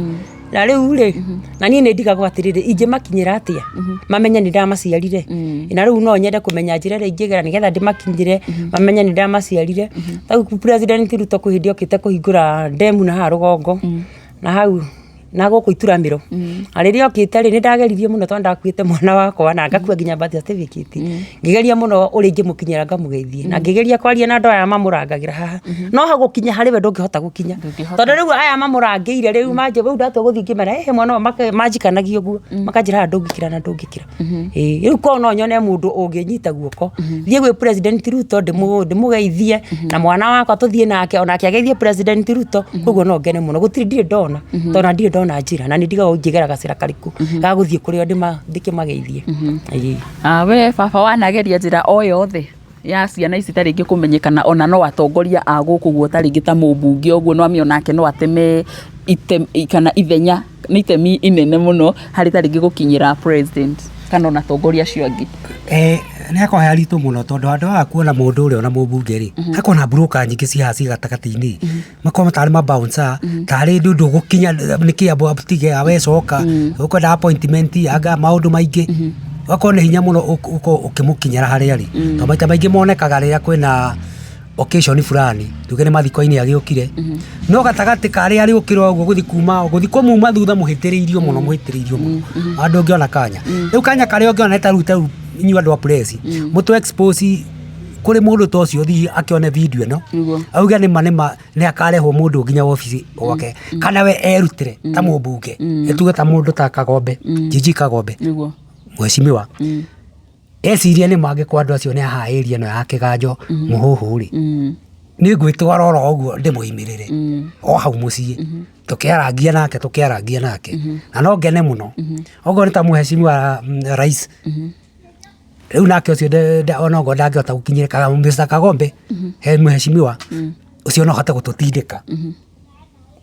na rĩu rĩ, na niĩ nĩ ndigagwo atĩrĩrĩ, ingĩmakinyĩra atĩa mamenye nĩ ndamaciarire, na rĩu no nyende kũmenya njĩra ĩrĩa ingĩgera nĩgetha ndĩmakinyĩre mamenye nĩ ndamaciarire. Ta rĩu President Ruto kwĩ hĩndĩ okĩte kũhingũra ndemu na haha rũgongo, na hau na gũkũ ituramĩro, na rĩrĩa okĩte rĩ, nĩ ndageririe mũno tondũ ndakuĩte mwana wakwa na ngakua nginya birth certificate, ngĩgeria mũno ũrĩa ingĩmũkinyĩra ngamũgeithie, na ngĩgeria kwaria na andũ aya mamũrangagĩra haha, no ha gũkinya harĩ we ndũngĩhota gũkinya, tondũ rĩu aya mamũrangĩire rĩu manjia rĩu ndatua gũthiĩ ngĩmera ĩhĩ mwana ũyũ manjikanagia ũguo, makanjĩra haha ndũngĩkĩra na ndũngĩkĩra. Ĩĩ rĩu korwo no nyone mũndũ ũngĩnyita guoko, thiĩ gwĩ President Ruto ndĩmũgeithie, na mwana wakwa tũthiĩ nake onake ageithie President Ruto, koguo no ngene mũno, gũtirĩ ndirĩ ndona, tondũ ona ndirĩ ndona njĩra, na nĩ ndigagwo ngĩgera gacĩra karĩkũ ga gũthiĩ kũrĩ o ndĩkĩmageithie. Ĩĩ. We baba wanageria njĩra o yothe? Ya ciana ici ta rĩngĩ kũmenyekana ona no atongoria a gũkũ guo, ta rĩngĩ ta mũmbunge ũguo, no amĩ onake no ateme kana ithenya nĩ itemi inene mũno harĩ ta rĩngĩ gũkinyĩra president kana ona atongoria acio angĩ? Nĩ hakoragwo he haritũ mũno, tondũ handũ haha kuona mũndũ ũrĩa ona mũmbunge rĩ, hakoragwo na broker nyingĩ ciĩ haha ciĩ gatagatĩ-inĩ, makoragwo tarĩ ma bouncer, tarĩ ndũ ndũgũkinya nĩkĩ, amba ũtige we coka ũkwenda appointment, anga maũndũ maingĩ. Ũgakorwo nĩ hinya mũno ũkorwo ũkĩmũkinyĩra harĩa arĩ, tondũ maita maingĩ monekaga rĩrĩa kwĩna occasion fulani, tuge nĩ mathiko-inĩ agĩũkire, no gatagatĩ ka arĩa arĩũkĩra ũguo gũthiĩ kuma gũthiĩ kũmuma thutha, mũhĩtĩrĩirio mũno, mũhĩtĩrĩirio mũno, na ndũngĩona kanya. Rĩu kanya karĩa ũngĩona nĩ ta rĩu inyuĩ andũ a press mũtũ expose kũrĩ mũndũ ta ũcio, thiĩ akĩone video ĩno, auge nĩma nĩma nĩ akarehwo mũndũ nginya wabici gwake, kana we erutĩre ta mũmbunge, nĩ tuge ta mũndũ ta Kagombe, Gigi Kagombe, mheshimiwa, eciria nĩ mangĩkorwo andũ acio nĩ haha area ĩno ya Kĩganjo Mũhũhũ rĩ, nĩ ngwĩtwara oro ũguo ndĩmũimĩrĩre o hau mũciĩ, tũkĩarangia nake, na no ngene mũno okorwo nĩ ta mheshimiwa rais rĩu nake ũcio onokorwo ndangĩhota gũkinyĩrĩka Mr. Kagombe, he mheshimiwa ũcio no ahote gũtũtindĩka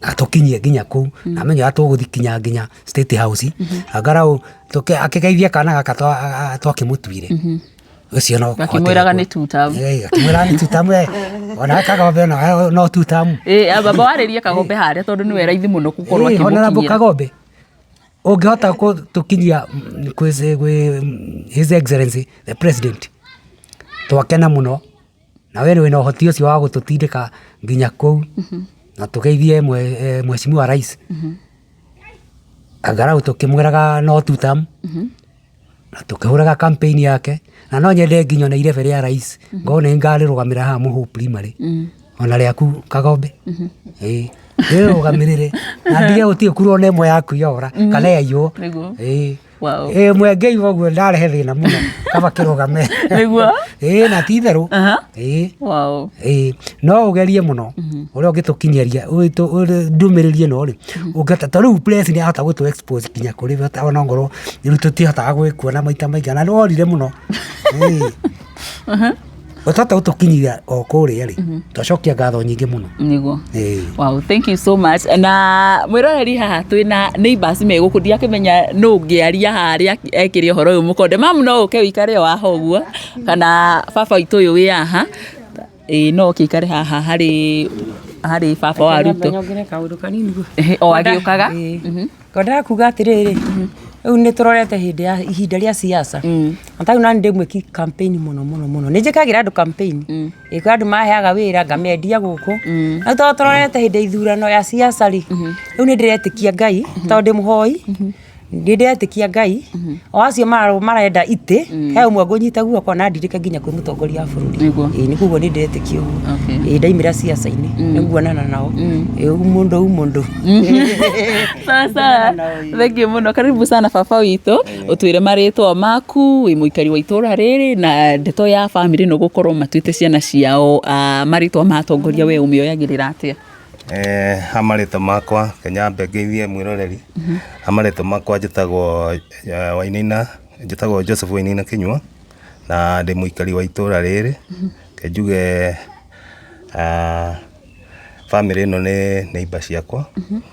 na tũkinyie nginya kũu, na menye ũrĩa tũgũthiĩ kinya nginya State House, angarau akĩgeithie kana gaka twakĩmũtuire ũcio no. Akĩmwĩraga nĩ two term. Akĩmwĩraga nĩ two term, ona Kagombe ona no two term. Ĩ baba, warĩrie Kagombe harĩa, tondũ nĩwe raithi mũno gũkorwo Honorable akĩmũkinyĩra. Kagombe, ũngĩhota gũtũkinyia kwĩ His Excellency the President, twakena mũno, na we wĩna ũhoti ũcio wa gũtũtindĩka nginya kũu na tũgeithie mheshimiwa rais, angalau tũkĩmwĩraga no two term na tũkĩhũraga campaign yake. Na no nyende nginya ona irebe rĩa rais ngorwo nĩ ngarĩrũgamĩra haha Mũhũ Primary, ona rĩaku Kagombe, ĩĩ, rĩrũgamĩrĩre na ndige gũtirĩ kura ona ĩmwe yaku yora kana yaiywo. Ĩĩ. Ĩĩ, mwenge ũguo ndarehe thĩna mũno, kaba kĩrũgame. Ĩĩ, na ti itherũ. Ĩĩ. Ĩĩ, no ũgerie mũno ũrĩa ũngĩtũkinyĩria ndũmĩrĩri ĩno rĩ, ũngĩhota, ta rĩu press nĩ yahota gũtũ expose nginya kũrĩ we, ona ongorwo rĩu tũtihotaga gwĩkuona maita maingĩ, na nĩ worire mũno. Ĩĩ, ũtahota gũtũkinyia o kũrĩa rĩ, twacokia ngatho nyingĩ mũno. Ĩĩ. Wow, thank you so much. Na mwĩroreri, haha twĩna neighbors me gũkũ, ndiakĩmenya nũ ũngĩaria harĩa ekĩre ũhoro ũyũ mũkonde. Mamu, no ũke ũikare o haha ũguo, kana baba witũ ũyũ wĩ haha? Ĩĩ, no ũke ũikare haha harĩ baba wa Ruto. Nyongerere kaũndũ kanini. Ĩhĩ, o agĩũkaga. Ĩĩ. Ngwendaga kuga atĩrĩrĩ, rĩu nĩ tũrorete hĩndĩ ya ihinda rĩa siasa, na tarĩu nani ndĩ mwĩki campaign mũno mũno mũno, nĩ njĩkagĩra andũ campaign. Ĩĩ, kwĩ andũ maheaga wĩra ngamendia gũkũ. Rĩu tondũ tũrorete hĩndĩ ya ithurano ya siasa rĩ, rĩu nĩ ndĩretĩkia Ngai, tondũ ndĩ mũhoi, nĩ ndĩretĩkia Ngai, o acio marenda itĩ, he ũmwe ngũnyita guoko na ndirĩke nginya kwĩ mũtongoria wa bũrũri. Ĩĩ, nĩ koguo nĩ ndĩretĩkia ũguo. Ĩĩ, ndaimĩra siasa-inĩ nĩ nguonana nao. Ĩĩ, mũndũ mũndũ. Sawa sawa, thank you mũno, karibu sana baba witũ. Ũtwĩre marĩtwa maku, wĩ mũikari wa itũra rĩrĩ, na ndeto ya bamĩrĩ ĩno gũkorwo matuĩte ciana ciao marĩtwa ma atongoria, we ũmĩoyagĩrĩra atĩa? Ha marĩtwa makwa, kanyambe ngeithie mwĩroreri. Ha marĩtwa makwa njĩtagwo Wainaina, njĩtagwo Joseph Wainaina Kĩnyua, na ndĩ mũikari wa itũra rĩrĩ. Reke njuge bamĩrĩ ĩno nĩ neighbour ciakwa,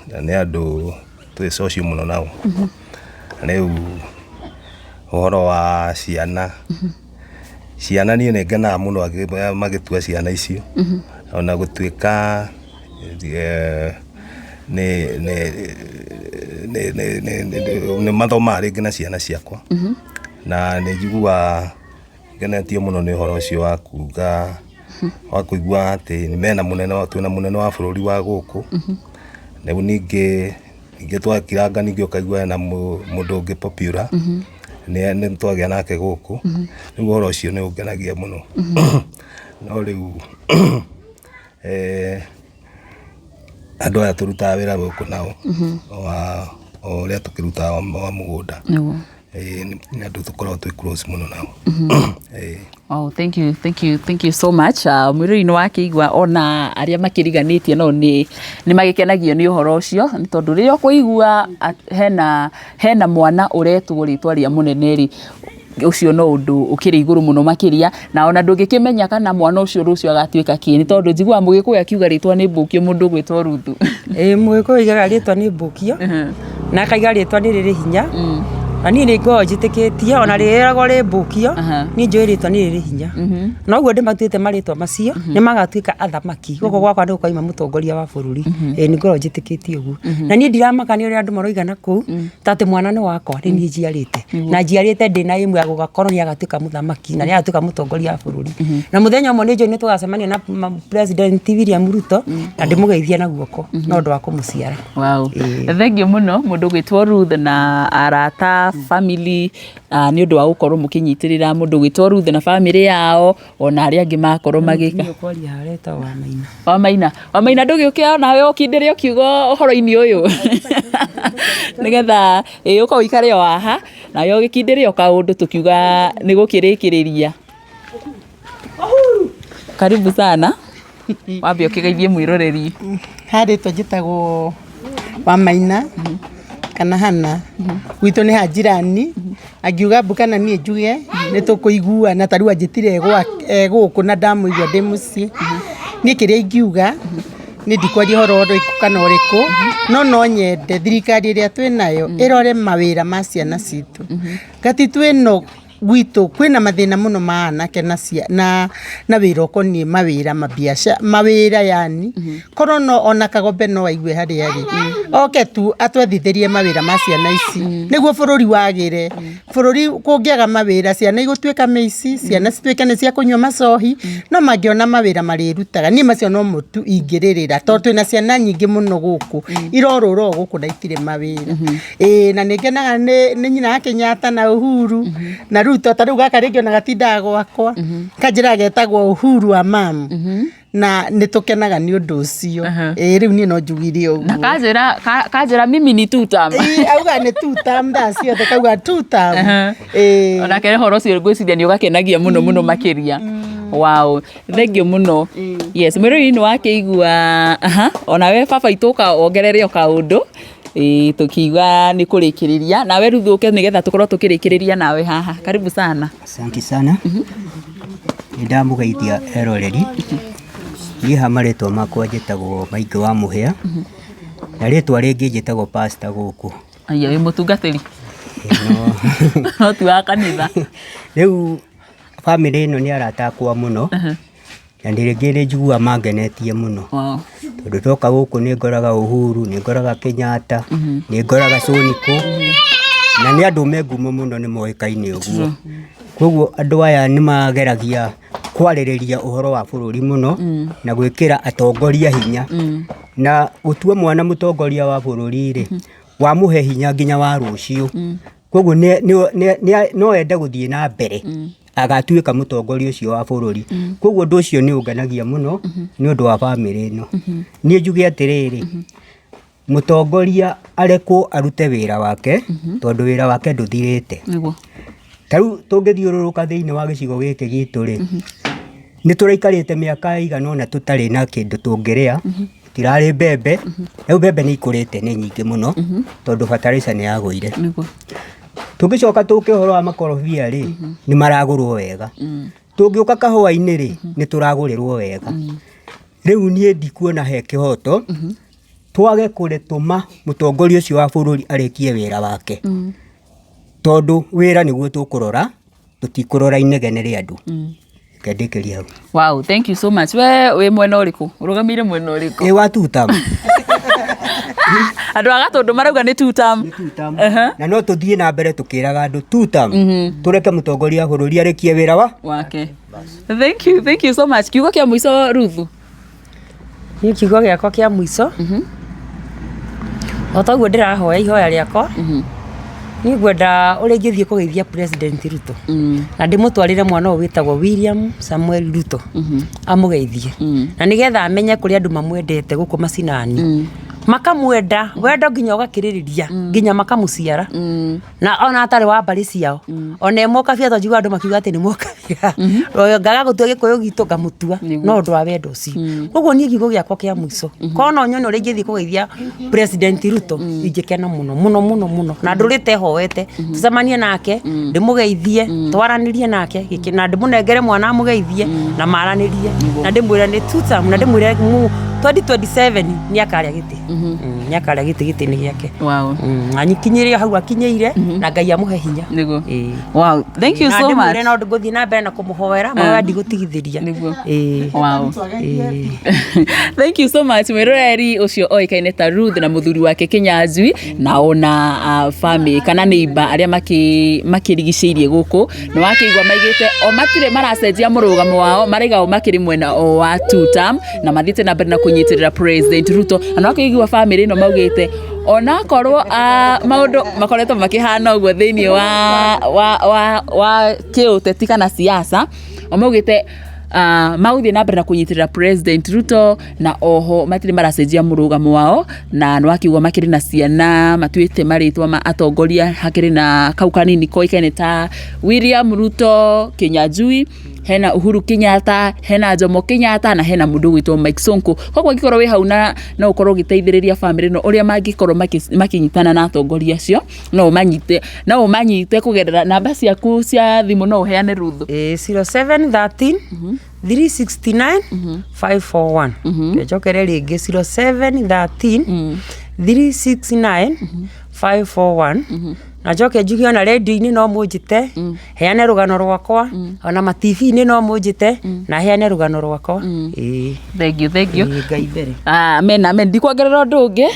na nĩ andũ twĩ social mũno nao. Rĩu ũhoro wa ciana, ciana niĩ nĩ ngenaga mũno magĩtua ciana icio, ona gũtuĩka nĩ mathomaga rĩngĩ na ciana ciakwa, na nĩ njiguaga ngenetio mũno nĩ ũhoro ũcio wa kuga wa kũigua atĩ mena mũnene, twĩna mũnene wa bũrũri wa gũkũ. Rĩu ningĩ twakiranga, ningĩ ũkaigua hena mũndũ ũngĩ popular nĩ twagĩa nake gũkũ. Rĩu ũhoro ũcio nĩ ũngenagia mũno. No rĩu andũ aya tũrutaga wĩra gũkũ nao o ũrĩa tũkĩrutaga wa mũgũnda, nĩ andũ tũkoragwo twĩ close mũno nao. Oh, thank you, thank you, thank you so much. Mwĩrori nĩ wakĩigua ona arĩa makĩriganĩtie no nĩ magĩkenagio nĩ ũhoro ũcio, nĩ tondũ rĩrĩa ũkũigua hena mwana ũretwo rĩtwa rĩa mũnene rĩ, Ũcio no ũndũ ũkĩrĩ igũrũ mũno makĩria, na ona ndũngĩkĩmenya kana mwana ũcio rũciũ agatuĩka kĩ, nĩ tondũ njiguaga Mũgĩkũyũ akiuga rĩtwa nĩ mbũkio mũndũ ũgwĩtwo Ruthu. Ĩĩ, Mũgĩkũyũ oigaga rĩtwa nĩ mbũkio, na akaiga rĩtwa nĩ rĩrĩ hinya. Na niĩ nĩ ngoragwo njĩtĩkĩtie ona rĩragwo rĩ mbũkio, niĩ njũĩ rĩtwa nĩ rĩrĩ hinya. Na ũguo ndĩmatuĩte marĩtwa macio, nĩ magatuĩka athamaki. Gũkũ gwakwa nĩ gũkauma mũtongoria wa bũrũri. Ĩĩ, nĩ ngoragwo njĩtĩkĩtie ũguo. Na niĩ ndiramaka nĩ ũrĩa andũ maroiga na kũu, ta atĩ mwana nĩ wakwa, nĩ niĩ njiarĩte. Na njiarĩte ndĩna ĩmwe ya gũgakorwo nĩ agatuĩka mũthamaki, na nĩ agatuĩka mũtongoria wa bũrũri. Na mũthenya ũmwe nĩ njũĩ nĩ tũgacemania na President William Ruto, na ndĩmũgeithie na guoko, no ũndũ wa kũmũciara. Wow. Thengiũ mũno mũndũ ũgwĩtwo Ruth na arata, family, nĩ ũndũ wa gũkorwo mũkĩnyitĩrĩra mũndũ ũgwĩtwo Ruth na family yao, ona arĩa angĩ makorwo magĩka. Mũtumia ũkwaria harĩa etagwo Wamaina. Wamaina, Wamaina, ndũgĩũke onawe ũkindĩre ũkiuga ũhoro-inĩ ũyũ, nĩgetha ĩ ũka ũikare o haha nawe ũgĩkindĩre o kaũndũ tũkiuga nĩ gũkĩrĩkĩrĩria. Karibu sana, wambe ũkĩgeithie mwĩroreri. Ha rĩtwa njĩtagwo Wamaina kana Hana, gwitũ nĩ ha jirani, angiuga mbu kana niĩ njuge nĩ tũkũiguana, ta rĩu anjĩtire gũkũ na ndamũigua ndĩ mũciĩ. Niĩ kĩrĩa ingiuga, niĩ ndikwaria ũhoro ũrĩkũ kana ũrĩkũ, no no nyende thirikari ĩrĩa twĩnayo ĩrore mawĩra ma ciana citũ. Gatitũ ĩno gwitũ kwĩna mathĩna mũno ma anake na cia, na na wĩra ũkoniĩ mawĩra mabiacara mawĩra yani korwo no ona Kagombe no aigue harĩa arĩ, oke tu atwethithĩrie mawĩra ma ciana ici nĩguo bũrũri wagĩre. Bũrũri kũngĩaga mawĩra, ciana igũtuĩka mĩici, ciana cituĩke nĩ cia kũnyua macohi, no mangĩona mawĩra marĩrutaga, niĩ macio nomo tu ingĩrĩrĩra, tondũ twĩna ciana nyingĩ mũno gũkũ irorũra o gũkũ na itirĩ mawĩra. Ĩĩ, na nĩ ngenaga nĩ nyina wa Kenyatta na Uhuru na Ruto, ta rĩu gaka rĩngĩ ona gatindaga gwakwa, kanjĩraga getagwo Uhuru wa mamu, na nĩ tũkenaga nĩ ũndũ ũcio. Ĩĩ, rĩu niĩ no njugire ũguo. Na kanjĩra mimi ni two term. Ĩĩ, auga nĩ two term thaa ciothe, kauga two term. Ĩĩ. Onake ũhoro ũcio ngwĩciria nĩ ũgakenagia mũno mũno makĩria. Wow, thengiũ mũno. Yes, mwĩroreri nĩ wakĩigua, aha, onawe baba itũ ũka wongerere o kaũndũ. Ĩĩ, tũkiuga nĩ kũrĩkĩrĩria nawe Ruth ũke nĩgetha tũkorwo tũkĩrĩkĩrĩria nawe haha. Karibu sana. Asante sana. Nĩ ndamũgeithia eroreri. Niĩ ha marĩtwa makwa njĩtagwo Maingĩ wa Mũhĩa, na rĩtwa rĩngĩ njĩtagwo pastor gũkũ. Aya, wĩ mũtungatĩri? No ti wa kanitha. Rĩu bamĩrĩ ĩno nĩ arata akwa mũno, na rĩngĩ nĩ njiguaga mangenetie mũno. Tondũ ndoka gũkũ nĩ ngoraga Uhuru, nĩ ngoraga Kenyatta, nĩ ngoraga Sonko, na nĩ andũ me ngumo mũno nĩ moĩkaine ũguo. Koguo andũ aya nĩ mageragia kwarĩrĩria ũhoro wa bũrũri mũno, na gwĩkĩra atongoria hinya. Na gũtua mwana mũtongoria wa bũrũri rĩ, wamũhe hinya nginya wa rũciũ. Koguo no ende gũthiĩ na mbere agatuĩka mũtongoria ũcio wa bũrũri. Koguo ũndũ ũcio nĩ ũngenagia mũno nĩ ũndũ wa bamĩrĩ ĩno. Niĩ njuge atĩrĩrĩ, mũtongoria arekwo arute wĩra wake, tondũ wĩra wake ndũthirĩte. Ta rĩu tũngĩthiũrũrũka thĩinĩ wa gĩcigo gĩkĩ gitũ rĩ, nĩ tũraikarĩte mĩaka ĩigana ũna tũtarĩ na kĩndũ tũngĩrĩa, gũtirarĩ mbembe, rĩu mbembe nĩ ikũrĩte nĩ nyingĩ mũno, tondũ fertilizer nĩ yagũire. Tũngĩcoka tũke ũhoro wa makorobia rĩ, nĩ maragũrwo wega. Tũngĩũka kahũa-inĩ rĩ, nĩ tũragũrĩrwo wega. Rĩu niĩ ndikuona he kĩhoto, twage kũrĩtũma mũtongoria ũcio wa bũrũri arĩkie wĩra wake. Tondũ wĩra nĩguo tũkũrora, tũtikũrora inegene rĩa andũ. Reke ndĩkĩrie hau. Wow, thank you so much. We wĩ mwena ũrĩkũ? Ũrũgamĩire mwena ũrĩkũ? Ĩ wa two term. Andũ a Gatũndũ marauga nĩ two term. Na no tũthiĩ na mbere tũkĩraga andũ two term. Tũreke mũtongoria wa bũrũri arĩkie wĩra wa wake. Thank you, thank you so much. Kiugo kĩa mũico, Ruthu. Niĩ kiugo gĩakwa kĩa mũico, o ta ũguo ndĩrahoya ihoya rĩakwa, niĩ ngwenda ũrĩa ingĩthiĩ kũgeithia President Ruto, na ndĩmũtwarĩre mwana ũyũ wĩtagwo William Samuel Ruto, amũgeithie, na nĩgetha amenye kũrĩ andũ mamwendete gũkũ macinani. Makamwenda wendo nginya ũgakĩrĩrĩria nginya makamũciara na ona atarĩ wa mbarĩ ciao, ona e mũkabira, tondũ njiguaga andũ makiuga atĩ nĩ mũkabira. Ngaga gũtua Gĩkũyũ gitũ ngamũtua no ũndũ wa wendo ũcio. Koguo niĩ kiugo gĩakwa kĩa mũico, korwo no nyone ũrĩa ingĩthiĩ kũgeithia President Ruto, ingĩkena mũno mũno mũno mũno, na ndũrĩte hoete tũcemanie nake, ndĩmũgeithie, twaranĩrie nake na ndĩmũnengere mwana amũgeithie na maranĩrie, na ndĩmwĩre nĩ two term, na ndĩmwĩre 2027 nĩ akarĩa gĩtĩ. Nĩ akarĩa gĩtĩ gĩtĩ-inĩ gĩake. Anyikinyĩre hau akinyĩire na Ngai amũhe hinya. Nĩguo. Ĩĩ. Wow, thank you Na so much. ndĩmwĩre no ngũthiĩ na mbere na kũmũhoera mahoya, ndigũtigithĩria. Nĩguo. Ĩĩ. Wow. Thank you so much. Mwĩroreri ũcio oĩkaine ta Ruth na mũthuri wake Kinyanjui na ona family kana neighbor arĩa makĩrigicĩirie gũkũ, nĩ wakĩigua maigĩte o matirĩ maracenjia mũrũgamo wao, maraiga o makĩrĩ mwena o wa two term na mathiĩte na mbere na kũnyitĩrĩra President Ruto. Na nĩ wakĩigua family ĩno maugĩte onakorwo maũndũ makoretwo makĩhana ũguo thĩinĩ wa kĩũteti kana siasa, o maugĩte magũthiĩ na mbere na kũnyitĩrĩra President Ruto, na oho matirĩ maracenjia mũrũgamo wao. Na nĩ wakiuga makĩrĩ na ciana matuĩte marĩtwa ma atongoria, hakĩrĩ na kau kanini koĩkaine ta William Ruto Kinyanjui, hena Uhuru Kenyatta, hena Jomo Kenyatta, na hena mũndũ ũgwĩtwo Mike Sonko. Koguo angĩkorwo wĩ hau na no ũkorwo ũgĩteithĩrĩria family ĩno ũrĩa mangĩkorwo makĩnyitana na atongoria acio, no ũmanyite kũgerera namba ciaku cia thimũ, no ũheane, Ruth? Ĩĩ, 0713 369 541. Njokere rĩngĩ, 0713 369 541. Na njoke njuge ona rendio-inĩ no mũnjĩte heane rũgano rwakwa, ona ma TV-inĩ no mũnjĩte na heane rũgano rwakwa. Ĩĩ. Thank you, thank you. Ĩĩ, Ngai mbere. Amen, amen. Ndikwongerera ũndũ ũngĩ.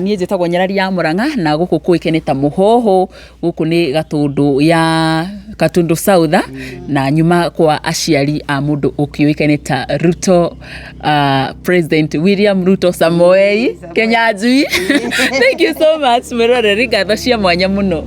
Niĩ njĩtagwo Nyarari ya Mũrang'a, na gũkũ kũĩkaine ta Mũhũhũ. Gũkũ nĩ Gatũndũ ya Gatundu South, na nyuma kwa aciari a mũndũ ũkĩũĩkaine ta Ruto, President William Ruto Samoei Kenyanjui. Thank you so much, mwĩroreri, ngatho cia mwanya mũno.